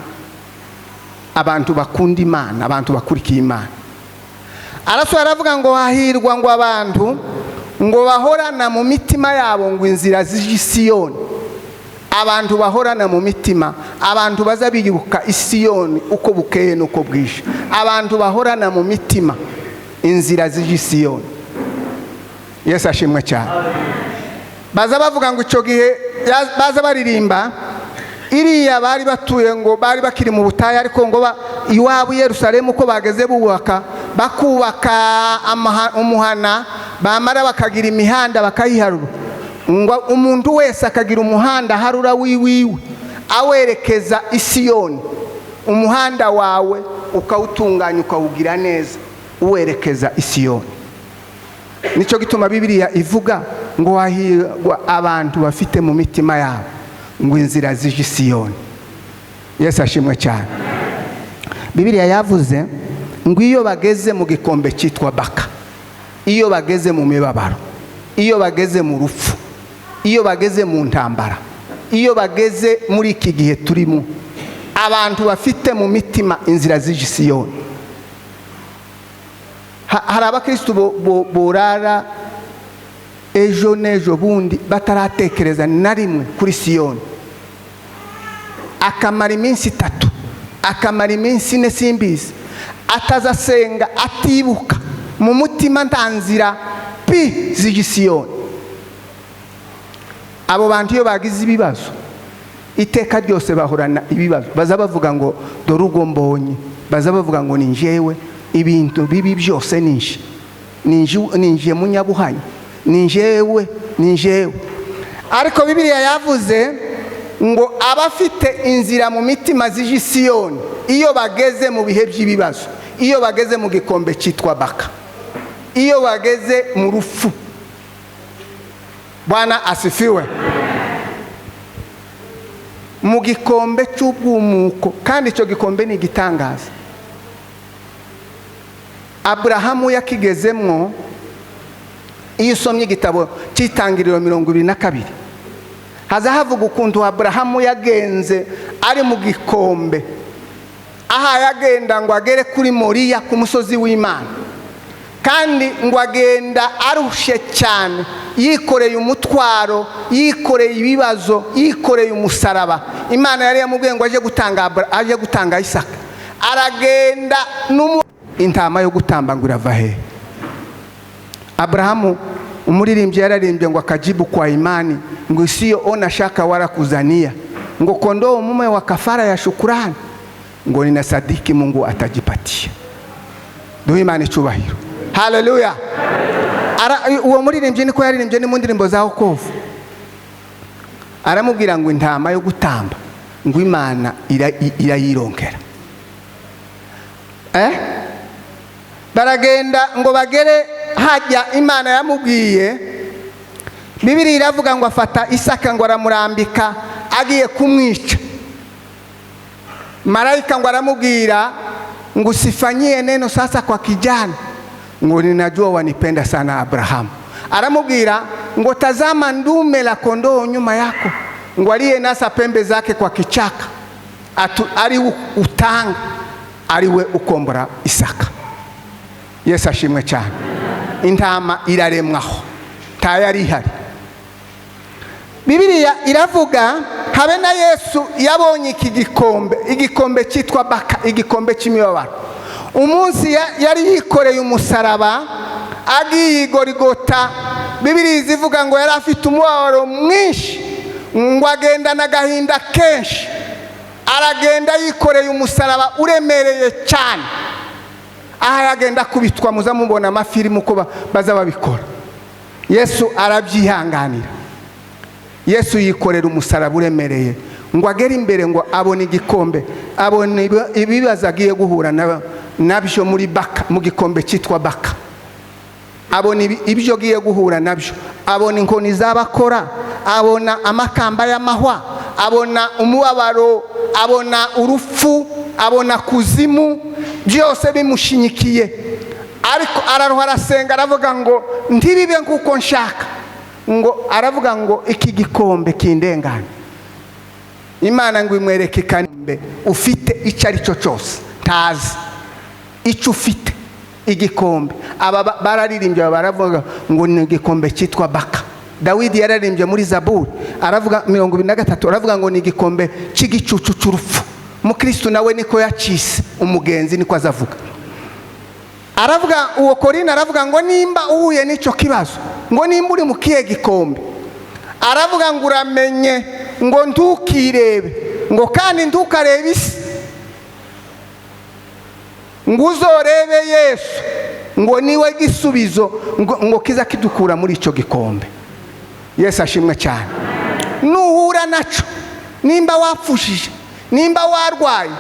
abantu bakunda Imana, abantu bakurikiye Imana. Arasohoye aravuga ngo hahirwa ngo abantu ngo bahorana mu mitima yabo ngo inzira z'Isiyoni. Abantu bahorana mu mitima, abantu baza bibuka Isiyoni uko bukeye n'uko bwije, abantu bahorana mu mitima inzira z'Isiyoni. Yesu ashimwe cyane. Baza bavuga ngo icyo gihe baza baririmba iriya bari batuye ngo bari bakiri mu butayu, ariko ngo iwabo Yerusalemu uko bageze bubaka, bakubaka umuhana, bamara bakagira imihanda bakayiharura, ngo umuntu wese akagira umuhanda harura wiwiwe awerekeza Isiyoni. Umuhanda wawe ukawutunganya ukawugira neza uwerekeza Isiyoni. Nicyo gituma Bibiliya ivuga ngo hahirwa abantu bafite mu mitima yabo ngo inzira zije Isiyoni. Yesu ashimwe cyane. Bibiliya yavuze ngo iyo bageze mu gikombe cyitwa Baka, iyo bageze mu mibabaro, iyo bageze mu rupfu, iyo bageze mu ntambara, iyo bageze muri iki gihe turimo, abantu bafite mu mitima inzira zije Isiyoni. Hari abakristo borara ejo n'ejo bundi bataratekereza na rimwe kuri Siyoni, akamara iminsi 3, akamara iminsi 4 simbizi, atazasenga, atibuka mu mutima nta nzira pi zije Siyoni. Abo bantu iyo bagize ibibazo iteka ryose bahorana ibibazo, baza bavuga ngo dore ubwo mbonye, baza bavuga ngo ni njyewe, ibintu bibi byose ninje, ninje munyabuhanya, ni njyewe, ni njyewe. Ariko Bibiliya yavuze ngo abafite inzira mu mitima zije Siyoni, iyo bageze mu bihe by'ibibazo, iyo bageze mu gikombe cyitwa Baka, iyo bageze mu rupfu. Bwana asifiwe. Mu gikombe cy'ubwumuko, kandi icyo gikombe ni igitangaza. Aburahamu yakigezemwo. Iyo usomye igitabo cy'Itangiriro 22, haza havuga ukuntu Aburahamu yagenze ari mu gikombe, aha yagenda ngo agere kuri Moriya ku musozi w'Imana, kandi ngo agenda arushe cyane, yikoreye umutwaro, yikoreye ibibazo, yikoreye umusaraba. Imana yari yamubwiye ngo aje gutanga Isaka, aragenda intama yo gutamba ngo irava he? Abrahamu umuririmbyi yararimbye ngo akajibu kwa imani ngo isiyo ona shaka wala kuzania, ngo kondoo mume wa kafara ya shukurani, ngo ninasadiki Mungu atajipatia. Duhe Imana icyubahiro. Haleluya. Uwo muririmbyi niko yaririmbye ni mu ndirimbo za wokovu. Aramubwira ngo intama yo gutamba ngo Imana irayironkera. Baragenda ngo bagere hajya Imana yamubwiye. Bibiliya iravuga ngo afata Isaka ngo aramurambika agiye kumwica. Malaika ngo aramubwira ngo usifanyie neno sasa kwa kijana, ngo ninajua wanipenda sana Abrahamu. Aramubwira ngo tazama ndume la kondoo nyuma yako, ngo aliye nasa pembe zake kwa kichaka, ari utanga ariwe ukombora Isaka. Yesu ashimwe cyane. Intama iraremwaho, tayari ihari. Bibiliya iravuga habe na Yesu yabonye iki gikombe, igikombe cyitwa Baka, igikombe cy'imibabaro. Umunsi yari yikoreye umusaraba agiye i Gorigota, Bibiliya izivuga ngo yari afite umubabaro mwinshi, ngo agendana agahinda kenshi, aragenda yikoreye umusaraba uremereye cyane. Aha yagenda kubitwa, muza mubona amafilimu uko baza babikora. Yesu arabyihanganira. Yesu yikorera umusaraba uremereye ngo agere imbere, ngo abone igikombe, abone ibibazo agiye guhura nabyo muri Baka, mu gikombe cyitwa Baka. Abona ibyo agiye guhura nabyo, abona inkoni z'abakora, abona amakamba y'amahwa, abona umubabaro, abona urupfu, abona kuzimu, byose bimushinyikiye. Ariko araruha, arasenga, aravuga ngo ntibibe nk'uko nshaka, ngo aravuga ngo iki gikombe kindengane. Imana ngo imwereke ikambe ufite icyo ari cyo cyose, ntazi icyo ufite, igikombe. Aba bararirimbye, baravuga ngo ni igikombe cyitwa baka. Dawidi yararirimbye muri Zaburi, aravuga 23, aravuga ngo ni igikombe cy'igicucu cy'urupfu. Mukristo nawe niko yacise umugenzi, niko azavuga. Aravuga uwo Korina, aravuga ngo nimba uhuye n'icyo kibazo, ngo nimba uri mu kihe gikombe, aravuga ngo uramenye ngo ntukirebe, ngo kandi ntukarebe isi, ngo uzorebe Yesu, ngo niwe gisubizo, ngo kiza kidukura muri icyo gikombe. Yesu ashimwe cyane. Nuhura naco, nimba wapfushije, nimba warwaye,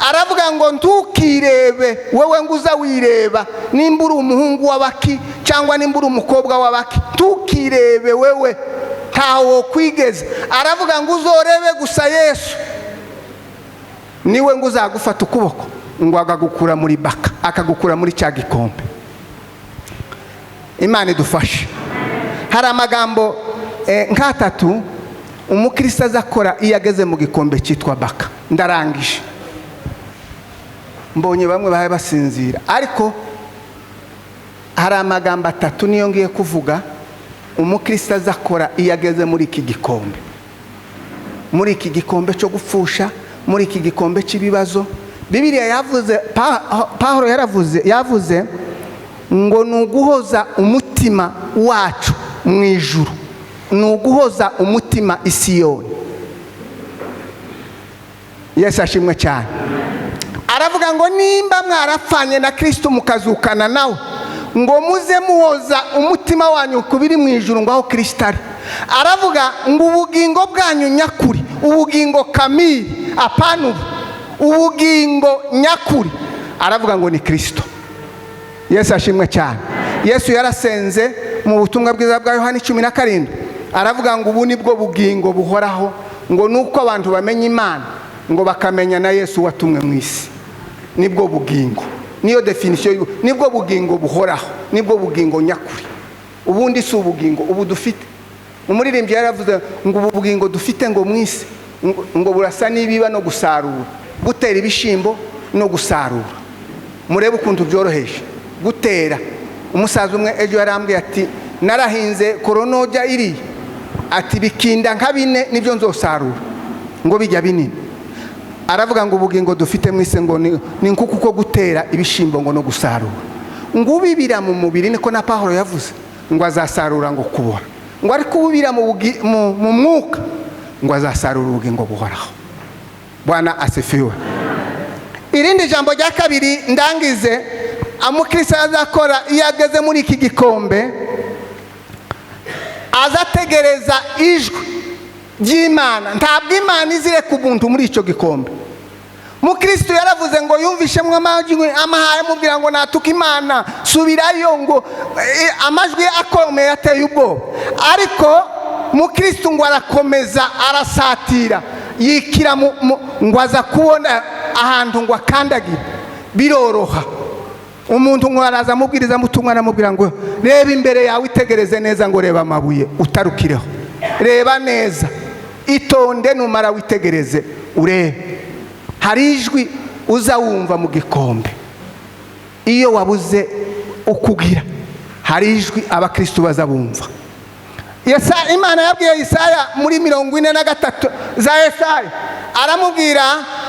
aravuga ngo ntukirebe wewe, ngo uza wireba nimba uri umuhungu w'abaki cyangwa nimba uri umukobwa w'abaki, ntukirebe wewe, ntawo kwigeza. Aravuga ngo uzorebe gusa Yesu, niwe ngo uzagufata ukuboko, ngo akagukura muri baka, akagukura muri cya gikombe. Imana idufashe. Hari amagambo nk'atatu umukristo azakora iyo ageze mu gikombe cyitwa baka. Ndarangije, mbonye bamwe bahe basinzira, ariko hari amagambo atatu niyo ngiye kuvuga umukristo azakora iyo ageze muri iki gikombe, muri iki gikombe cyo gupfusha, muri iki gikombe cy'ibibazo. Bibiliya yavuze, Pawulo yaravuze, yavuze ngo ni uguhoza umutima wacu mu ijuru, ni uguhoza umutima i Siyoni. Yesu ashimwe cyane. Aravuga ngo nimba mwarapfanye na Kristo mukazukana nawe, ngo muze muhoza umutima wanyu ku biri mu ijuru, ngo aho Kristo ari. Aravuga ngo ubugingo bwanyu nyakuri, ubugingo kamili, apana ubu, ubugingo nyakuri, aravuga ngo ni Kristo. Yesu ashimwe cyane. Yesu yarasenze mu butumwa bwiza bwa Yohani 17, aravuga ngo ubu nibwo bugingo buhoraho, ngo nuko abantu bamenya Imana, ngo bakamenya na Yesu watumwe mu isi. Nibwo bugingo, niyo definition, nibwo bugingo buhoraho, nibwo bugingo nyakuri. Ubundi si ubugingo ubu dufite. Umuririmbyi yaravuze ngo ubu bugingo dufite ngo mu isi, ngo burasa n'ibiba no gusarura, gutera ibishimbo no gusarura. Murebe ukuntu byoroheje gutera. Umusaza umwe ejo yarambwiye ati narahinze koronojya iri, ati bikinda nka bine nibyo nzosarura, ngo bijya binini. Aravuga ngo ubugingo dufite mu isi ngo ni nkuko uko gutera ibishimbo ngo no gusarura, ngo ubibira mu mubiri, niko na Pawulo yavuze, ngo azasarura ngo kubora, ngo ariko ubibira mu mwuka ngo azasarura ubugingo buhoraho. Bwana asifiwe. Irindi jambo rya kabiri ndangize, umukristo azakora iyo ageze muri iki gikombe, azategereza ijwi ry'Imana. Ntabwo Imana izireka umuntu muri icyo gikombe. Mukristo yaravuze ngo yumvishemwe amajwi amahaye amubwira ngo natuka Imana subirayo, ngo amajwi akomeye ateye ubwoba. Ariko mukristo ngo arakomeza arasatira, yikira ngo aza kubona ahantu ngo akandagira biroroha. Umuntu ngo araza amubwiriza mutumwa, aramubwira ngo reba imbere yawe, itegereze neza, ngo reba amabuye utarukireho, reba neza, itonde, numara witegereze urebe. Hari ijwi uza wumva mu gikombe iyo wabuze ukugira, hari ijwi abakristo baza bumva. Imana yabwiye Isaya muri 43 za Yesaya, aramubwira,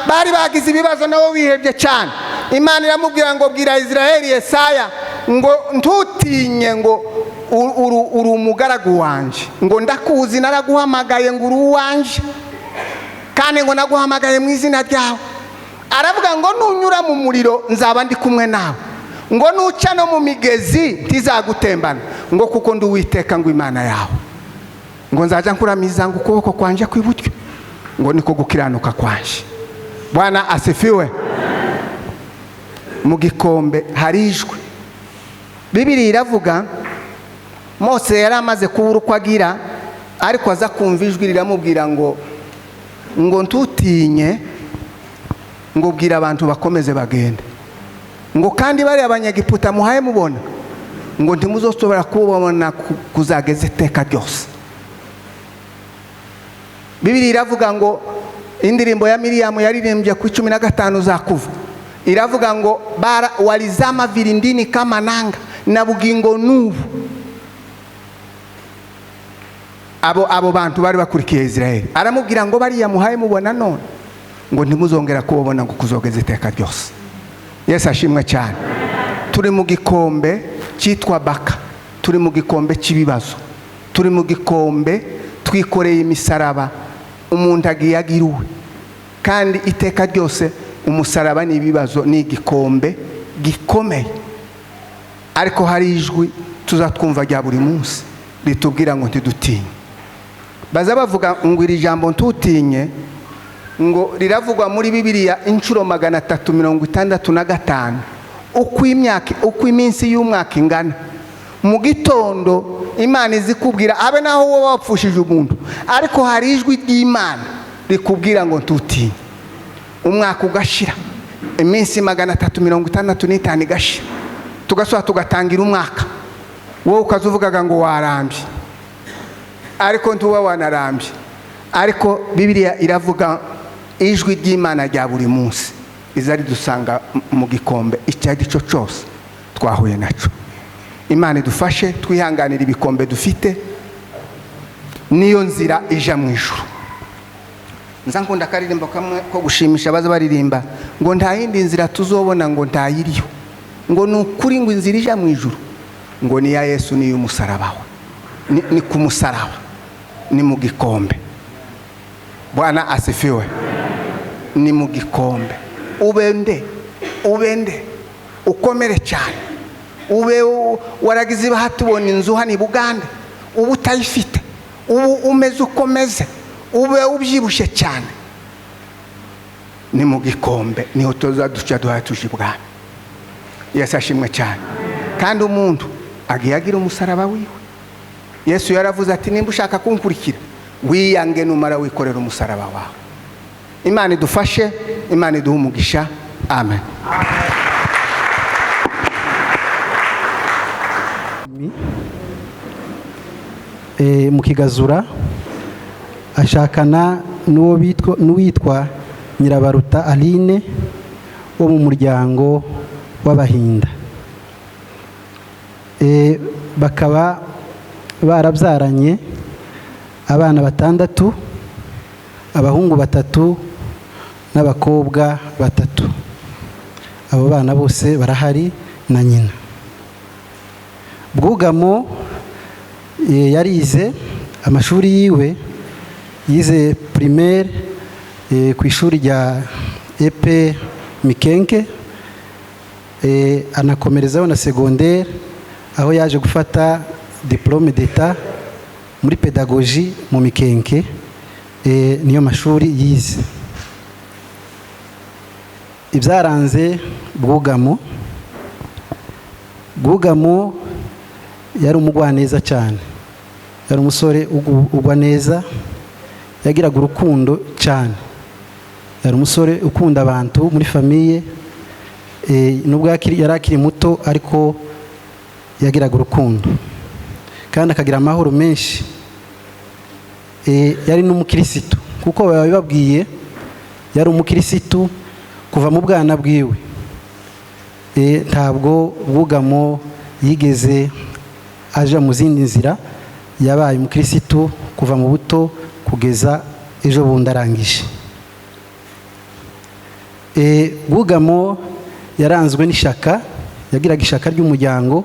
bari bagize ibibazo nabo bihebye cyane. Imana iramubwira ngo bwira Israeli Yesaya ngo ntutinye, ngo uri umugaragu wanje, ngo ndakuzi, naraguhamagaye, ngo uri uwanje, kandi ngo naguhamagaye mu izina ryawe. Aravuga ngo nunyura mu muriro nzaba ndi kumwe nawe, ngo nuca no mu migezi ntizagutembana, ngo kuko ndi Uwiteka ngo Imana yawe, ngo nzajya nkuramiza ngo ukuboko kwanje kw'iburyo, ngo niko gukiranuka kwanje. Bwana asifiwe. Mu gikombe hari ijwi. Bibiliya iravuga Mose yari amaze kubura uko agira, ariko aza kumva ijwi riramubwira ngo ntutinye, ngo bwira abantu bakomeze bagende, ngo kandi bariya Abanyegiputa muhaye mubona, ngo ntimuzosubira kubabona kuzageza iteka ryose. Bibiliya iravuga ngo indirimbo ya Miriyamu yaririmbye ku 15 za Kuva, iravuga ngo walizama vilindini kama nanga na bugingo n'ubu. Abo bantu bari bakurikiye Israeli, aramubwira ngo bariya muhaye mubona none, ngo ntimuzongera kubabona ngo kuzogeza iteka ryose. Yesu ashimwe cyane. Turi mu gikombe cyitwa baka, turi mu gikombe cy'ibibazo, turi mu gikombe twikoreye imisaraba, umuntu agiye agiriwe, kandi iteka ryose umusaraba ni ibibazo, ni igikombe gikomeye. Ariko hari ijwi tuzatwumva rya buri munsi ritubwira ngo ntidutinye. Baza bavuga ngo iri jambo ntutinye ngo riravugwa muri Bibiliya inshuro 365, uko imyaka, uko iminsi y'umwaka ingana. Mu gitondo Imana izikubwira, abe naho wowe wapfushije umuntu, ariko hari ijwi ry'Imana rikubwira ngo ntutinye. Umwaka ugashira, iminsi 365 igashira, tugasubira tugatangira umwaka, wowe ukazuvugaga ngo warambye, ariko ntuba wanarambye. Ariko Bibiliya iravuga ijwi ry'Imana rya buri munsi iza ridusanga mu gikombe icyo ari cyo cyose twahuye naco. Imana idufashe twihanganira ibikombe dufite, niyo nzira ija mu ijuru. Nza nkunda akaririmbo kamwe ko gushimisha abaza baririmba ngo nta yindi nzira tuzobona, ngo ntayiriyo, ngo ni ukuri, ngo inzira ija mu ijuru ngo ni ya Yesu, ni y'umusaraba we, ni ku musaraba, ni mu gikombe. Bwana asifiwe. Ni mu gikombe. Ubende, ubende, ukomere cyane, ube waragize bahati ubona inzu hano i Bugande, ubu utayifite, ubu umeze ukomeze, ube ubyibushye cyane. Ni mu gikombe niho tuzaduca duhaye tuje ibwami. Yesu ashimwe cyane. Kandi umuntu agiye agira umusaraba wiwe. Yesu yaravuze ati nimba ushaka kunkurikira wiyange, numara wikorera umusaraba wawe. Imana idufashe, Imana iduhe umugisha. Amen. Mu Kigazura ashakana n'uwitwa Nyirabaruta Aline wo mu muryango w'Abahinda. Bakaba barabyaranye abana 6, abahungu 3 n'abakobwa 3. Abo bana bose barahari na nyina. Bwugamo yarize amashuri yiwe, yize primaire ku ishuri rya EP Mikenke, anakomerezaho na secondaire aho yaje gufata diplôme d'état muri pedagogie mu Mikenke. Niyo mashuri yize. Ibyaranze Bwugamo, Bwugamo yari umugwaneza cyane, yari umusore ugwa neza, yagiraga urukundo cyane, yari umusore ukunda abantu muri famille. Nubwo yari akiri muto, ariko yagiraga urukundo kandi akagira amahoro menshi. Yari n'umukirisitu, kuko babibabwiye yari umukirisitu kuva mu bwana bwiwe. Ntabwo Bwugamo yigeze aja mu zindi nzira, yabaye umukirisitu kuva mu buto kugeza ejo bundi arangije. Bwugamo yaranzwe n'ishaka, yagiraga ishaka ry'umuryango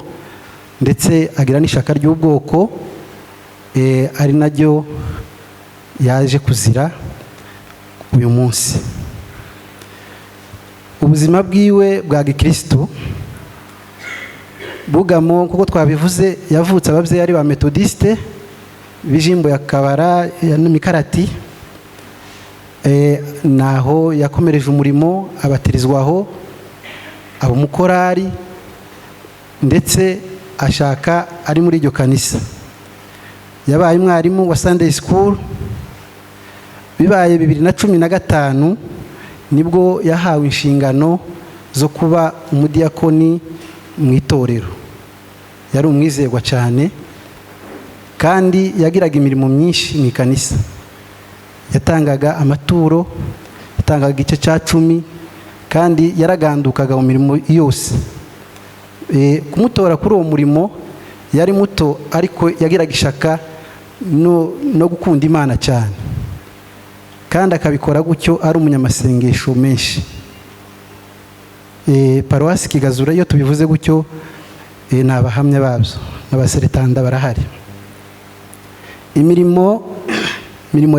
ndetse agira n'ishaka ry'ubwoko, ari naryo yaje kuzira uyu munsi. Ubuzima bwiwe bwa gikristo, Bwugamo kuko twabivuze yavutse ababyeyi ari ba metodiste bijimbo ya Kabara n'Imikarati. Naho yakomereje umurimo, abatirizwaho, aba umukorari, ndetse Ashaka ari muri iryo kanisa. Yabaye umwarimu wa Sunday School. Bibaye 2015 nibwo yahawe inshingano zo kuba umudiyakoni mu itorero. Yari umwizerwa cyane kandi yagiraga imirimo myinshi mu ikanisa. Yatangaga amaturo, yatangaga igice cya cumi, kandi yaragandukaga mu mirimo yose. Kumutora kuri uwo murimo, yari muto ariko yagiraga ishaka no gukunda Imana cyane, kandi akabikora gutyo ari umunyamasengesho menshi. Paruwasi Kigazura, iyo tubivuze gutyo, ni abahamya babyo n'abaseretanda barahari. Imirimo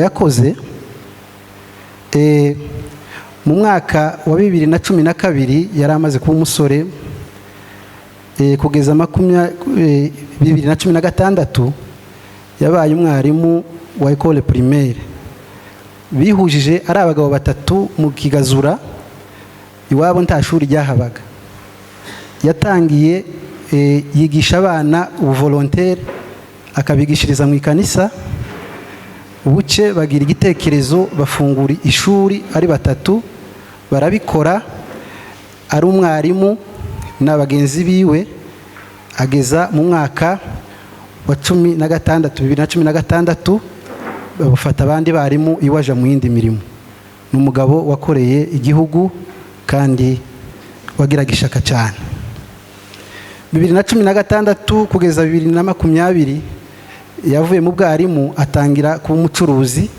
yakoze, mu mwaka wa 2012 yari amaze kuba umusore, kugeza 2016 yabaye umwarimu wa école primaire. Bihujije ari abagabo batatu mu Kigazura, iwabo nta shuri ryahabaga. Yatangiye yigisha abana ubuvolontaire, akabigishiriza mu ikanisa. Buce bagira igitekerezo, bafungura ishuri ari batatu, barabikora ari umwarimu na bagenzi biwe, ageza mu mwaka wa 16, 2016, bafata abandi barimu, iwaja mu yindi mirimo. Ni umugabo wakoreye igihugu kandi wagiraga ishaka cyane. 2016 kugeza 2020 yavuye mu bwarimu, atangira kuba umucuruzi.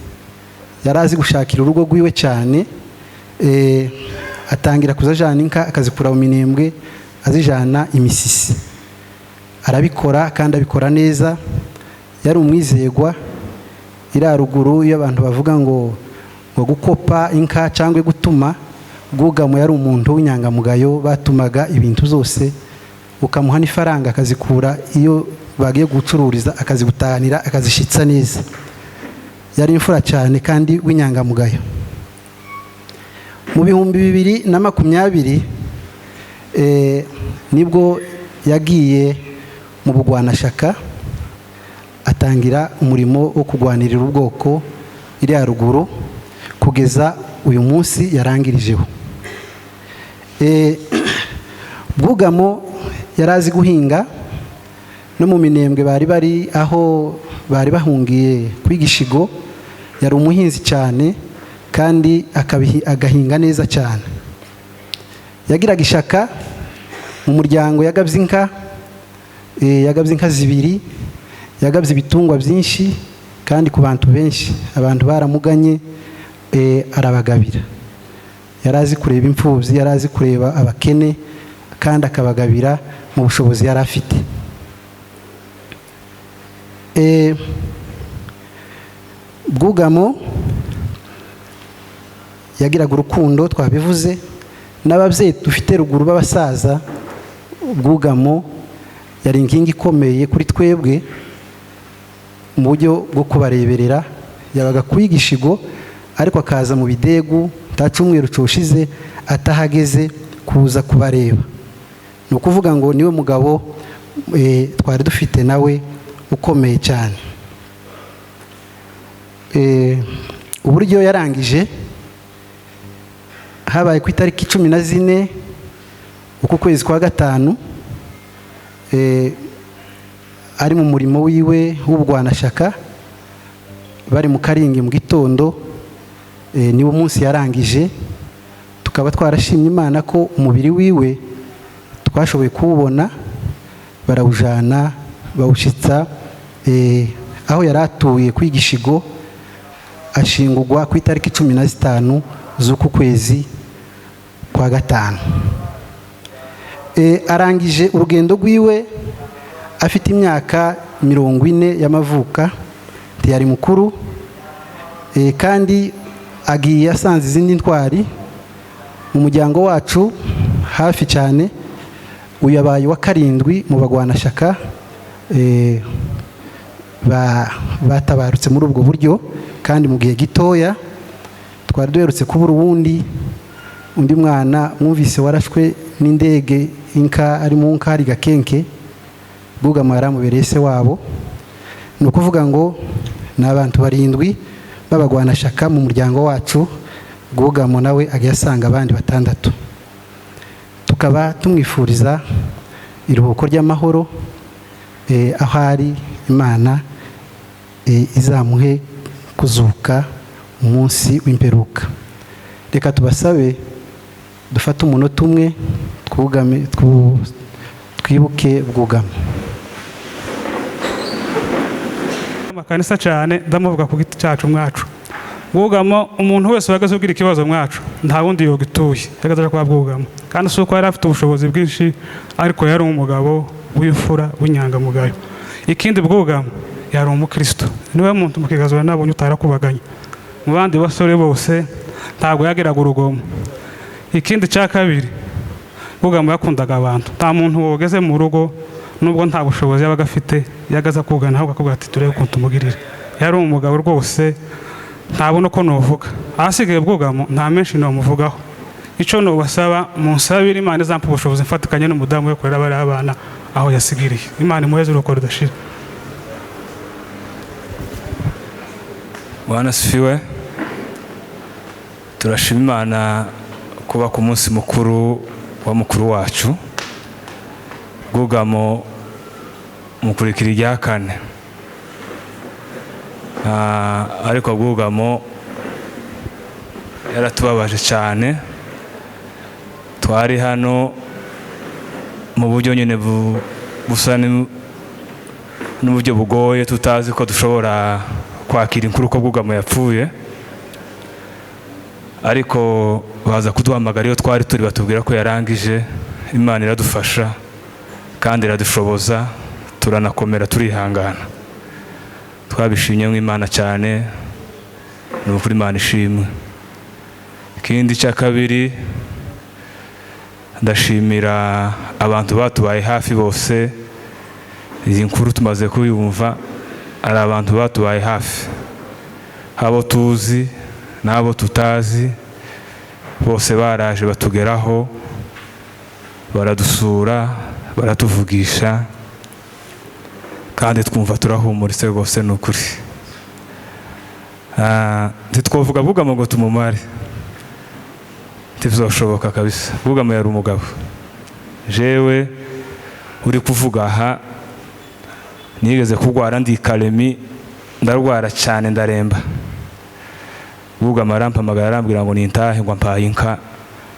Yari azi gushakira urugo rwiwe cyane. Atangira kuzajana inka, akazikura mu Minembwe azijana imisisi. Arabikora kandi abikora neza. Yari umwizegwa. Iriya ruguru, iyo abantu bavuga ngo gukopa inka cyangwa gutuma, Bwugamo yari umuntu w'inyangamugayo. Batumaga ibintu zose ukamuha n'ifaranga, akazikura iyo bagiye gucururiza, akazigutahanira, akazishyitsa neza. Yari imfura cyane kandi w'inyangamugayo. Mu 2020 nibwo yagiye mu bugwanashaka, atangira umurimo wo kurwanirira ubwoko iriya ruguru kugeza uyu munsi yarangirijeho. Bwugamo yari azi guhinga. No mu Minembwe bari bari aho bari bahungiye kwiga ishigo, yari umuhinzi cyane kandi agahinga neza cyane. Yagiraga ishaka mu muryango. Yagabye inka, yagabye inka zibiri, yagabye ibitungwa byinshi kandi ku bantu benshi. Abantu baramuganye, arabagabira. Yari azi kureba imfubyi, yari azi kureba abakene kandi akabagabira mu bushobozi yari afite. Bwugamo yagiraga urukundo, twabivuze, n'ababyeyi dufite ruguru b'abasaza. Bwugamo yari inkingi ikomeye kuri twebwe mu buryo bwo kubareberera. Yabaga kwiga ishigo ariko akaza mu bidegu, nta cyumweru coshize atahageze kuza kubareba. Ni ukuvuga ngo niwe mugabo twari dufite nawe ukomeye cyane. Uburyo yarangije, habaye ku itariki 14 uku kwezi kwa gatanu, ari mu murimo wiwe w'ubugwanashaka, bari mu Karingi mu gitondo, niwo munsi yarangije. Tukaba twarashimye Imana ko umubiri wiwe twashoboye kuwubona, barawujana bawushyitsa aho yari atuye kwigishigo, ashingurwa ku itariki 15 z'uku kwezi kwa gatanu. Arangije urugendo rwiwe afite imyaka 40 y'amavuka, ntiyari mukuru, kandi agiye asanze izindi ntwari mu muryango wacu hafi cyane. Uyu yabaye wa karindwi mu bagwanashaka batabarutse muri ubwo buryo kandi mu gihe gitoya. Twari duherutse kubura uwundi, undi mwana mwumvise warashwe n'indege inka ari mu nka hari Gakenke. Bwugamo yaramubereye se wabo. Ni ukuvuga ngo ni abantu 7 b'abagwanashaka mu muryango wacu. Bwugamo nawe agiye asanga abandi 6. Tukaba tumwifuriza iruhuko ry'amahoro, aho ari Imana izamuhe kuzuka umunsi w'imperuka. Reka tubasabe dufate umunota umwe twugame, twibuke Bwugamo. Amakanisa cyane ndamuvuga ku giti cyacu mwacu. Bwugamo umuntu wese uhagaze ugira ikibazo mwacu nta wundi yogituye yagaze kwa Bwugamo, kandi si uko yari afite ubushobozi bwinshi, ariko yari umugabo w'imfura w'inyangamugayo. Ikindi Bwugamo yari umukristo, niwe muntu mukigazura nabonye utarakubaganya mu bandi basore bose, ntabwo yagiraga urugomo. Ikindi cya kabiri, Bwugamo yakundaga abantu, nta muntu wogeze mu rugo nubwo nta bushobozi yabaga afite yagaza kugana ahubwo akavuga ati turebe ukuntu tumugirira. Yari umugabo rwose ntabona uko nuvuga. Ahasigaye Bwugamo nta menshi namuvugaho. Icyo nubasaba munsabire Imana izampa ubushobozi mfatikanye n'umudamu we kurera bariya abana aho yasigiriye. Imana imuheze uruko rudashira. Bwana asifiwe. Turashima Imana kuba ku munsi mukuru wa mukuru wacu Bwugamo mukurikira irya 4. Ariko Bwugamo yaratubabaje cyane. Twari hano mu buryo nyine busa n'uburyo bugoye, tutazi ko dushobora kwakira inkuru ko Bwugamo yapfuye, ariko baza kuduhamagara iyo twari turi batubwira ko yarangije. Imana iradufasha kandi iradushoboza, turanakomera turihangana. Twabishimye nk'Imana cyane, ni ukuri Imana ishimwe. Ikindi cya kabiri, ndashimira abantu batubaye hafi bose. Izi nkuru tumaze kuyumva, ari abantu batubaye hafi, abo tuzi n'abo tutazi bose baraje batugeraho, baradusura, baratuvugisha, kandi twumva turahumuritse rwose ni ukuri. Ntitwovuga Bwugamo ngo tumumare, ntibizoshoboka kabisa. Bwugamo yari umugabo. Jewe uri kuvuga aha, nigeze kurwara ndi Karemi, ndarwara cyane ndaremba. Bwugamo arampamagara arambwira ngo nintahe ngo ampaye inka,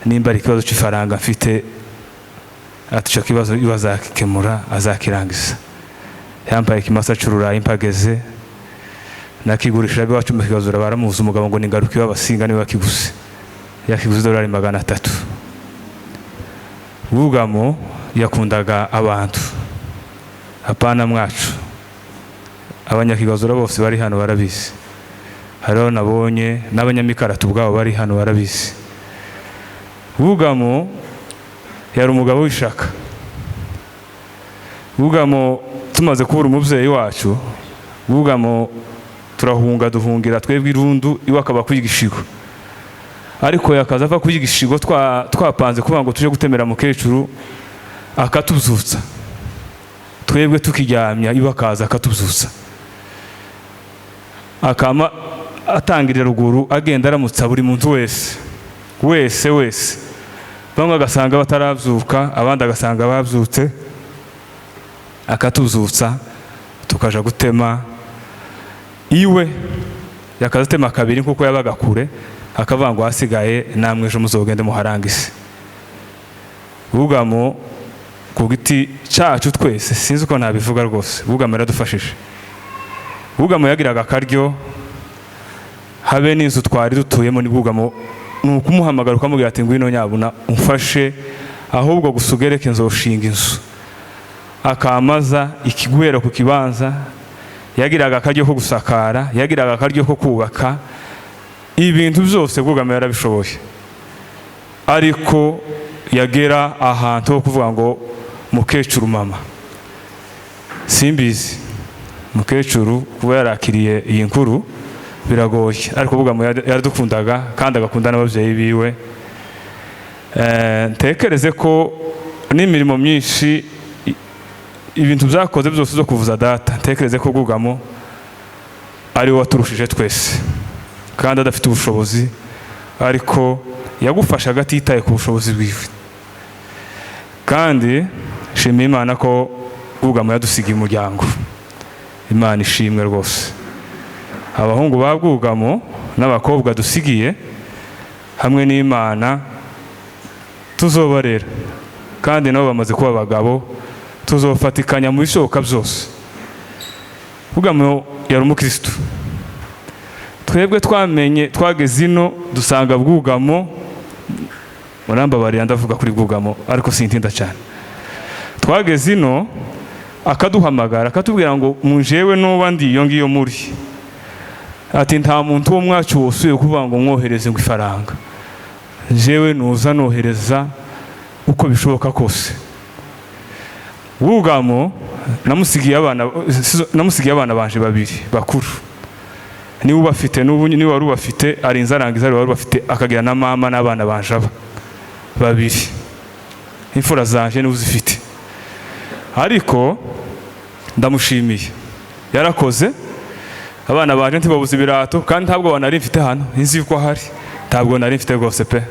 nimba ari ikibazo cy'ifaranga mfite, ati icyo kibazo iwe azakikemura azakirangiza. Yampaye ikimasa cy'ururayi mpageze, nakigurisha iwacu mu Kigazura baramuzi umugabo ngo ningaruke iwe abasinga niwe wakiguze. Yakiguze $300. Bwugamo yakundaga abantu, apana mwacu. Abanyakigazura bose bari hano barabizi, hariho nabonye n'abanyamikaratu ubwabo bari hano barabizi. Bwugamo yari umugabo w'ishaka. Bwugamo tumaze kubura umubyeyi wacu, Bwugamo turahunga duhungira twebwe irundu iwe akaba kwigishigo, ariko yakaza ava kwigishigo twapanze kuvuga ngo tuje gutemera mukecuru, akatuzutsa twebwe tukiryamya, iwe akaza akatuzutsa, akama atangirira ruguru agenda aramutsa buri muntu wese wese wese. Bamwe agasanga batarabyuka, abandi agasanga babyutse, akatuzutsa tukaja gutema iwe. Yakazatema kabiri nkuko yabaga kure, akavuga ngo hasigaye namwe ejo muzogende muharangise. Bwugamo ku giti cyacu twese, sinzi uko nabivuga rwose, Bwugamo yaradufashije. Bwugamo yagiraga akaryo, habe n'inzu twari dutuyemo ni Bwugamo, ni ukumuhamagara ukamubwira ati ngwino nyabuna umfashe, ahubwo gusugereke nzoshinga inzu. Akamaza ikiguhera ku kibanza, yagiraga akaryo ko gusakara, yagiraga akaryo ko kubaka, ibintu byose Bwugamo yarabishoboye. Ariko yagera ahantu ho kuvuga ngo mukecuru mama, simbizi mukecuru kuba yarakiriye iyi nkuru biragoye, ariko Bwugamo yaradukundaga kandi agakunda n'ababyeyi biwe. Ntekereze ko n'imirimo myinshi Ibintu byakoze byose zo kuvuza data, ntekereze ko Bwugamo ari we waturushije twese, kandi adafite ubushobozi, ariko yagufashaga atitaye ku bushobozi bwiwe. Kandi shima Imana ko Bwugamo yadusigiye umuryango. Imana ishimwe rwose. Abahungu ba Bwugamo n'abakobwa dusigiye hamwe n'Imana tuzobarera, kandi nabo bamaze kuba abagabo, tuzofatikanya mu bishoboka byose. Bwugamo yari umukristo. Twebwe twamenye twageze ino dusanga Bwugamo, murambabarira ndavuga kuri Bwugamo ariko sintinda cyane. Twageze ino akaduhamagara akatubwira ngo munjewe nuba ndi iyo ngiyo muri, ati nta muntu wo mwacu wosuye kuvuga ngo mwohereze ngo ifaranga, jewe nuza nohereza uko bishoboka kose. Bwugamo namusigiye abana banje babiri bakuru, niba ubafite n'ubu niba wari ubafite arinze arangiza wari ubafite, akagira na mama n'abana banje aba babiri, imfura zanje niba uzifite. Ariko ndamushimiye yarakoze, abana banje ntibabuze ibirato, kandi ntabwo banari mfite hano nzi ko ahari, ntabwo nari mfite rwose pe,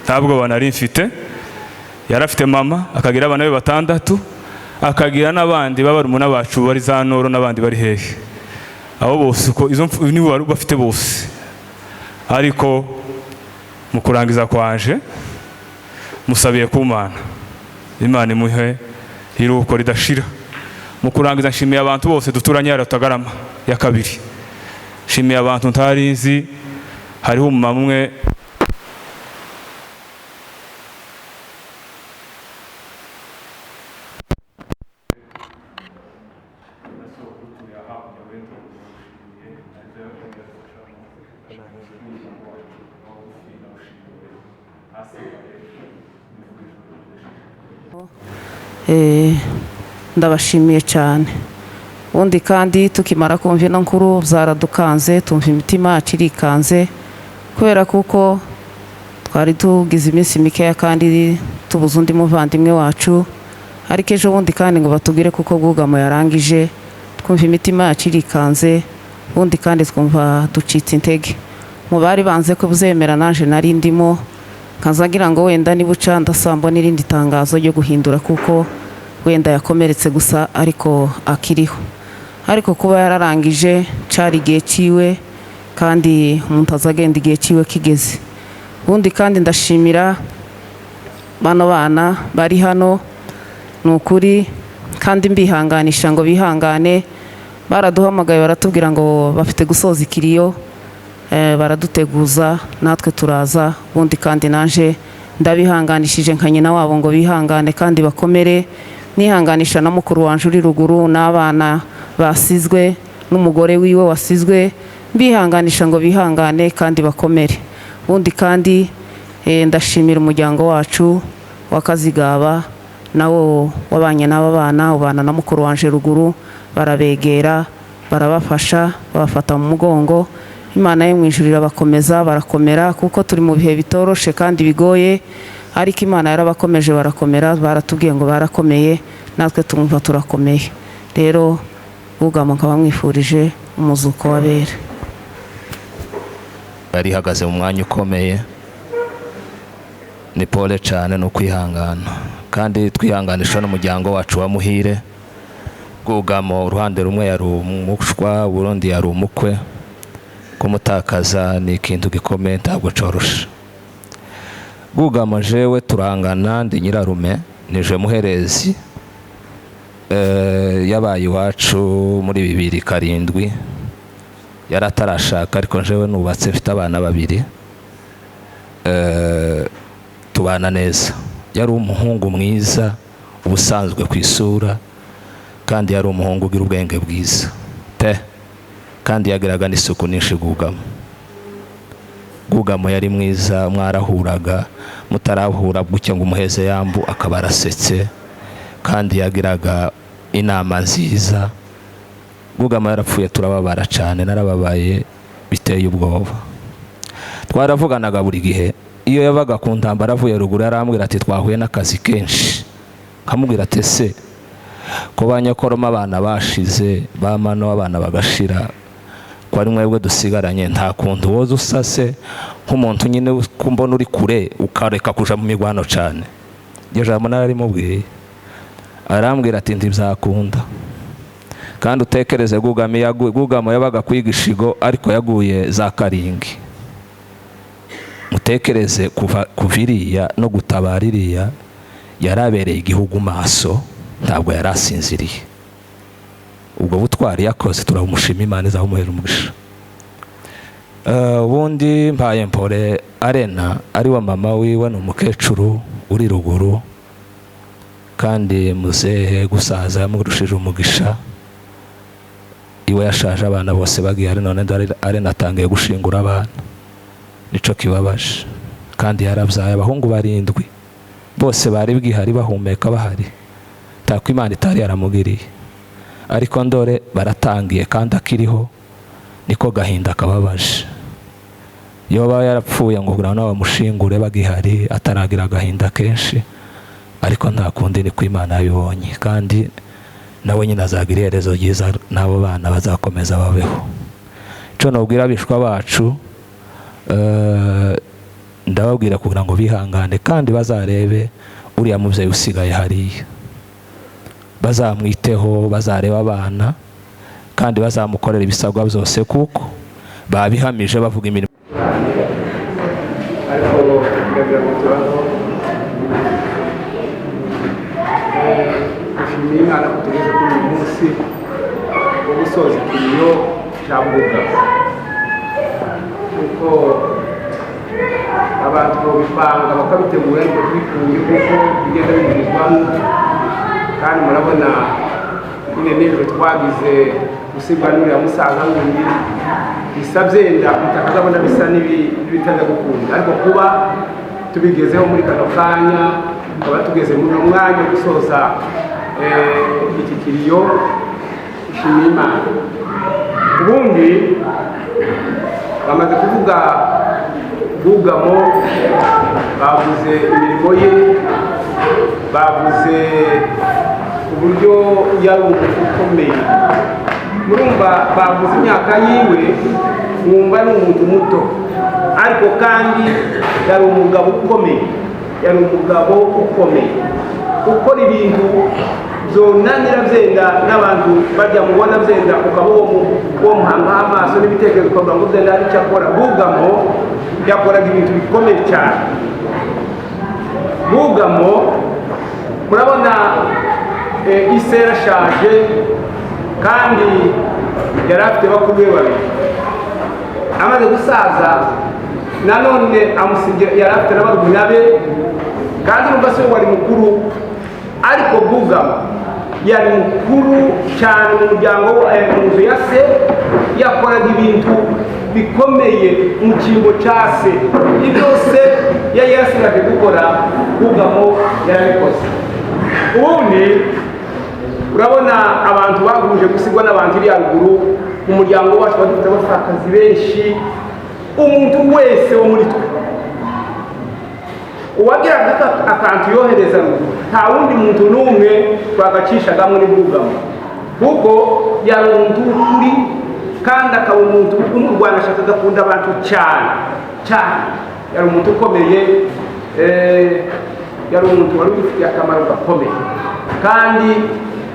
ntabwo banari mfite. Yarafite mama akagira abana be batandatu, akagira n'abandi babarumuna bacu bari za Noro n'abandi bari hehe, abo bose uko izo nibo bari bafite bose. Ariko mu kurangiza kwanje musabiye ku Mana, Imana imuhe iruhuko ridashira. Mu kurangiza nshimiye abantu bose duturanye hariya Rutagarama ya kabiri, nshimiye abantu ntari nzi, hariho umumama umwe Ndabashimiye cyane. Ubundi kandi tukimara kumva ino nkuru zaradukanze, tumva imitima yacu irikanze, kubera kuko twari tugize iminsi mikeya kandi tubuze undi muvandimwe wacu. Ariko ejo bundi kandi ngo batubwire kuko Bwugamo yarangije, twumva imitima yacu irikanze, ubundi kandi twumva ducitse intege. Mu bari banze ko buzemera naje nari ndimo, nkazagira ngo wenda nibuca ndasambona n'irindi tangazo ryo guhindura kuko wenda yakomeretse gusa ariko akiriho. Ariko kuba yararangije cari igihe ciwe, kandi umuntu azagenda igihe ciwe kigeze. Ubundi kandi ndashimira bano bana bari hano nukuri, kandi mbihanganisha ngo bihangane. Baraduhamagaye baratubwira ngo bafite gusoza ikiriyo, baraduteguza natwe turaza. Ubundi kandi naje ndabihanganishije nka nyina wabo ngo bihangane kandi bakomere, nihanganisha na mukuru wanje uri ruguru n'abana basizwe n'umugore wiwe wasizwe, mbihanganisha ngo bihangane kandi bakomere. Ubundi kandi ndashimira umuryango wacu wa Kazigaba nawo wabanye n'aba bana, ubana na mukuru wanje ruguru, barabegera barabafasha babafata mu mugongo. Imana yo mu ijuru irabakomeza barakomera, kuko turi mu bihe bitoroshe kandi bigoye, ariko Imana yarabakomeje barakomera, baratubwiye ngo barakomeye, natwe tumva turakomeye. Rero Bwugamo nkaba mwifurije umuzuko w'abera. Yari ihagaze mu mwanya ukomeye, ni pole cyane no kwihangana, kandi twihanganisha n'umuryango wacu wa Muhire. Bwugamo uruhande rumwe yari umushwa, urundi yari umukwe, kumutakaza ni ikintu gikomeye ntabwo coroshe. Bwugamo jewe turangana, ndi nyirarume, nije muherezi, yabaye iwacu muri 2007, yaratarashaka ariko jewe nubatse mfite abana babiri, tubana neza. Yari umuhungu mwiza ubusanzwe ku isura, kandi yari umuhungu ugira ubwenge bwiza pe, kandi yagiraga n'isuku nyinshi. Bwugamo yari mwiza, mwarahuraga mutarahura gutya ngo umuheze yambu akaba arasetse, kandi yagiraga inama nziza. Bwugamo yarapfuye turababara cyane, narababaye biteye ubwoba. Twaravuganaga buri gihe, iyo yabaga ku ntambara avuye ruguru yarambwira ati twahuye n'akazi kenshi, nkamubwira ati se Ko ba nyokoroma abana bashize, ba mano abana bagashira, ko ari mwebwe dusigaranye, nta kuntu woza usase nk'umuntu nyine kumbona uri kure ukareka kuja mu migwano cyane. Iryo jambo nararimubwiye, arambwira ati ntibyakunda. Kandi utekereze Bwugamo yabaga kwiga ishigo, ariko yaguye za Karingi. Mutekereze kuva iriya no gutabara iriya, yarabereye igihugu maso, ntabwo yarasinziriye. Ubwo butwari yakoze turamushima, Imana izahumuhera umugisha. Ubundi mpaye mpore Arena ari wa mama wiwe, ni umukecuru uri ruguru, kandi muzehe gusaza yamurushije umugisha. Iwe yashaje abana bose bagiye, ari none Arena atangiye gushingura abana, nico kibabaje. Kandi yarabyaye abahungu 7 bose bari bwihari bahumeka bahari, tako Imana itari yaramugiriye. Ariko ndore baratangiye kandi akiriho, niko gahinda kababaje. Yoba yarapfuye ngo kugira ngo bamushingure bagihari, ataragira agahinda kenshi, ariko nta kundi ni ko Imana yabibonye. Kandi nawe nyine azagira iherezo ryiza, n'abo bana bazakomeza babeho. Ico nobwira abishwa bacu, ndababwira kugira ngo bihangane, kandi bazarebe uriya mubyeyi usigaye hariya, bazamwiteho, bazareba abana, kandi bazamukorera ibisabwa byose, kuko babihamije bavuga imirimo. Ariko ndagira ngo tubaho dushimiye Imana ko tugeze kuri uyu munsi wo gusoza ikiriyo cya Bwugamo, kuko abantu babipanga bakabitegura, ariko tubikuye kuko bigenda biburizwamo. Kandi murabona nyine n'ejo twagize gusigwa n'uriya musaza wundi, bisa byenda mutakazabona bisa n'ibitajya gukunda, ariko kuba tubigezeho muri kano kanya, tukaba tugeze muri uno mwanya wo gusoza iki kiriyo, dushimiye Imana. Ubundi bamaze kuvuga Bwugamo, bavuze imirimo ye, bavuze uburyo yari umuntu ukomeye. Murumva bavuze imyaka yiwe, mwumva ari umuntu muto, ariko kandi yari umugabo ukomeye, yari umugabo ukomeye ukora ibintu byonanira byenda n'abantu bajya mubona byenda, ukaba uwo muhanga amaso n'ibitekerezo ukavuga ngo byenda hari icyo akora. Bwugamo yakoraga ibintu bikomeye cyane. Bwugamo murabona ise yarashaje, kandi yari afite bakuru be babiri. Amaze gusaza nanone amusigira, yari afite na barumuna be, kandi urumva se wari mukuru, ariko Bwugamo yari mukuru cyane mu muryango, mu nzu ya se. Yakoraga ibintu bikomeye mu cyimbo cya se, ibyo se yari yarasigaje gukora Bwugamo yarabikoze. Ubundi urabona abantu bahuje gusigwa n'abantu iri haruguru mu muryango wacu, dufite abapfakazi benshi. Umuntu wese wo muri twe uwagiraga akantu yohereza ruguru, nta wundi muntu n'umwe twagacishagamo ni Bwugamo, kuko yari umuntu w'ukuri, kandi akaba umuntu w'umurwanashyaka, agakunda abantu cyane cyane. Yari umuntu ukomeye, yari umuntu wari ufitiye akamaro gakomeye, kandi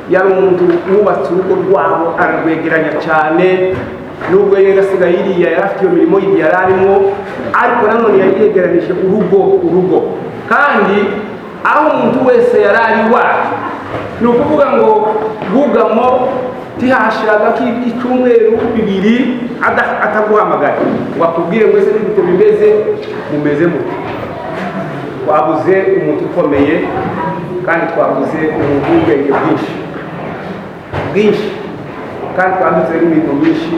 yari umuntu wubatse urugo rwabo ararwegeranya cyane. Nubwo yari asigaye iriya, yari afite iyo mirimo yindi yari arimo, ariko nanone yari yegeranije urugo. Kandi aho umuntu wese yari ari iwacu, ni ukuvuga ngo Bwugamo tihashiraga icyumweru 2 ataguhamagaye ngo akubwire ngo ese n'ibyo bimeze mumeze mute. Twabuze umuntu ukomeye, kandi twabuze umuntu w'ubwenge bwinshi bwinshi, kandi twabuze n'imirimo myinshi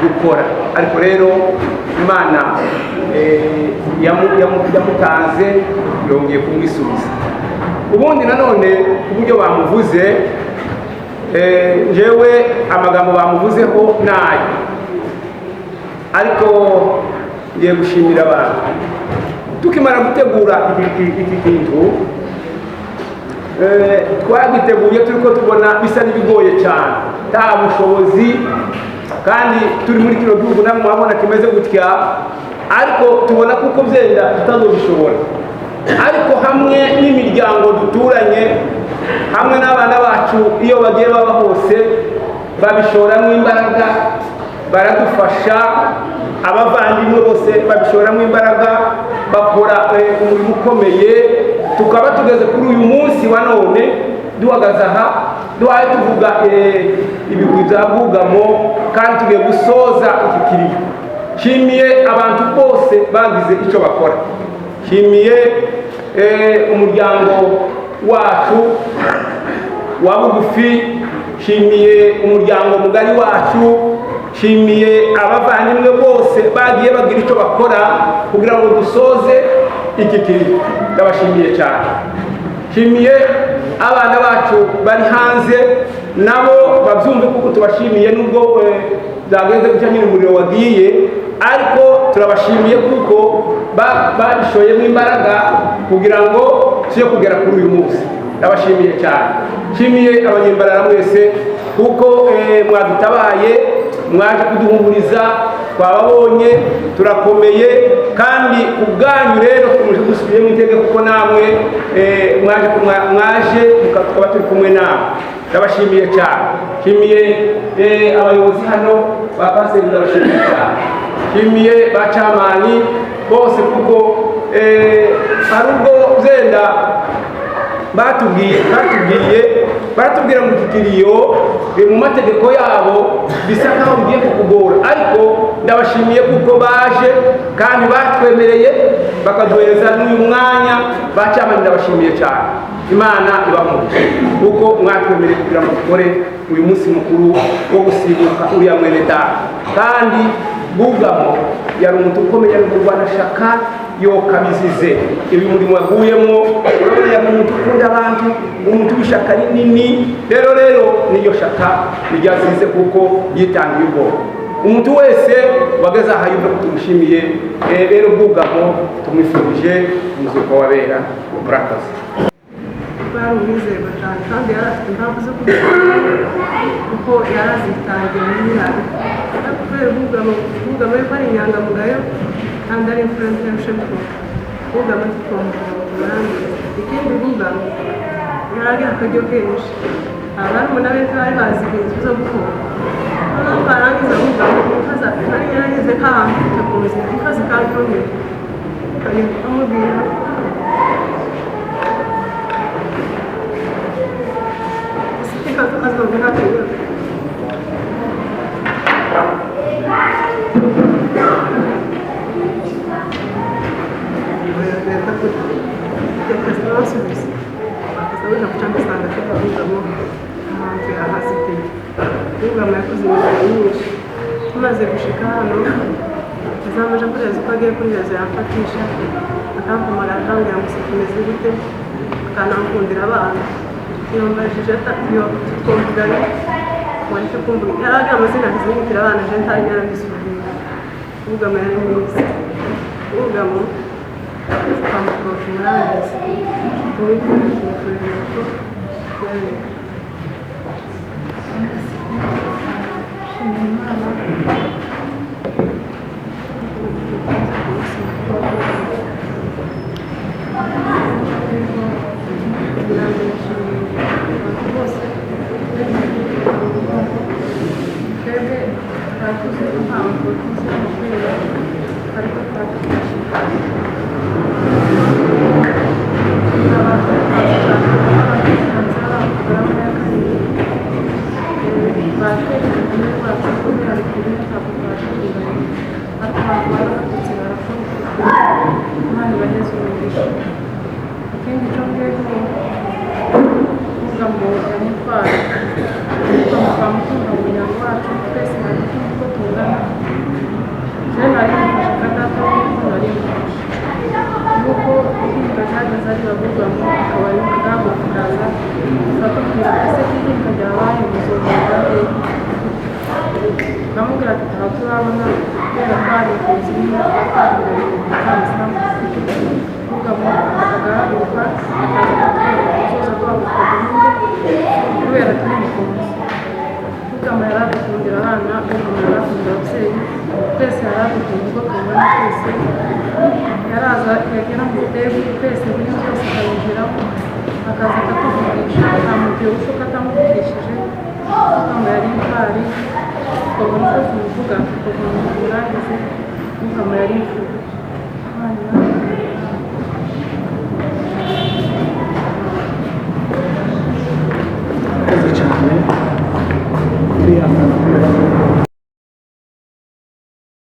gukora. Ariko rero Imana yamutanze, yongeye kumwisubiza. Ubundi nanone uburyo bamuvuze, njyewe amagambo bamuvuzeho nayo, ariko ngiye gushimira abantu. Tukimara gutegura iki kintu, Twagiteguye turi ko tubona bisa n'ibigoye cyane, nta bushobozi, kandi turi muri kino gihugu namwe murabona kimeze gutya, ariko tubona kuko byenda tutazobishobora. Ariko hamwe n'imiryango duturanye, hamwe n'abana bacu iyo bagiye baba hose babishoramo imbaraga, baradufasha. Abavandimwe bose babishoramo imbaraga, bakora umurimo ukomeye, tukaba tugeze kuri uyu munsi wa none duhagaze aha duhaye tuvuga ibigwi bya Bwugamo, kandi tugiye gusoza iki kiriyo. Nshimiye abantu bose bagize icyo bakora, nshimiye umuryango wacu wa bugufi, nshimiye umuryango mugari wacu, nshimiye abavandimwe bose bagiye bagira icyo bakora kugira ngo dusoze iki kiriyo. Ndabashimiye cyane. Nshimiye abana bacu bari hanze nabo babyumve kuko tubashimiye, nubwo byagenze gutya nyine umuriro wagiye, ariko turabashimiye kuko babishoyemo imbaraga kugira ngo tujye kugera kuri uyu munsi. Ndabashimiye cyane. Nshimiye abanyembarara mwese kuko mwadutabaye, mwaje kuduhumuriza, twababonye, turakomeye, kandi ubwanyu rero muje gusubiyemo iteka kuko namwe mwaje tukaba turi kumwe namwe. Ndabashimiye cyane. Nshimiye abayobozi hano ba pasiteri, ndabashimiye cyane. Nshimiye ba camani bose kuko hari ubwo byenda baratubwira ngo iki kiriyo mu mategeko yabo bisa nkaho bigiye kukugora, ariko ndabashimiye kuko baje kandi batwemereye bakaduhereza n'uyu mwanya. Ba camani ndabashimiye cyane. Imana ibahe kuko mwatwemereye kugira ngo dukore uyu munsi mukuru wo gusibuka uriya mwene data. Kandi Bwugamo yari umuntu ukomeye, yari umurwanashyaka yokabizize ibi murimo waguyemo. Urabona yari umuntu ukunda abantu, umuntu w'ishyaka rinini. Rero niyo shaka ryazize kuko yitangiye ubwoko. Umuntu wese wageze aha yumva ko tumushimiye. Rero Bwugamo tumwifurije umuzuko wabera. Murakoze. Bari umwizerwa cyane kandi yari afite impamvu zo kubikora kuko yari azitangiye muri nyirayo. Ariko kubera Bwugamo yuko ari inyangamugayo kandi ari imfura ntiyarushebwa, Bwugamo ntitwamuvuga ngo tumurangize. Ikindi Bwugamo yari agira akaryo kenshi, barumuna be bari bazi ibintu byo gukora. Noneho twarangiza Bwugamo nari yarageze nk'ahantu mfite ku nzira ikaze kankomeye amubwira tumaze gushika hano azamaje kureza uko agiye kuri rezo yamfatisha, akampamagara akambwira ngo se tumeze gute, akanankundira abana. Iyo mbajije twumvuganye wareke kumvuga yari agira amazina akazimwitira abana, je ntari yarabisubira. Bwugamo yari mwiza. Bwugamo twamukorosha umurangiza tumwifurije ko yareka. wabo twaguhunge kubera turimukunze. Bugama yaradukundira abana, Bugama yaradukundira ababyeyi, twese yaradukunda uko tubona twese. Yaraza yagera mu rutego twese buri byose akabinjiramo, akaza akatuvugisha, nta mugihe ushuka atamuvugishije. Bugama yari intwari, tukabona uko tumuvuga, tukabona uko tumurangize. Bugama yari imfura. Murakoze cyane, urihangana kubera ko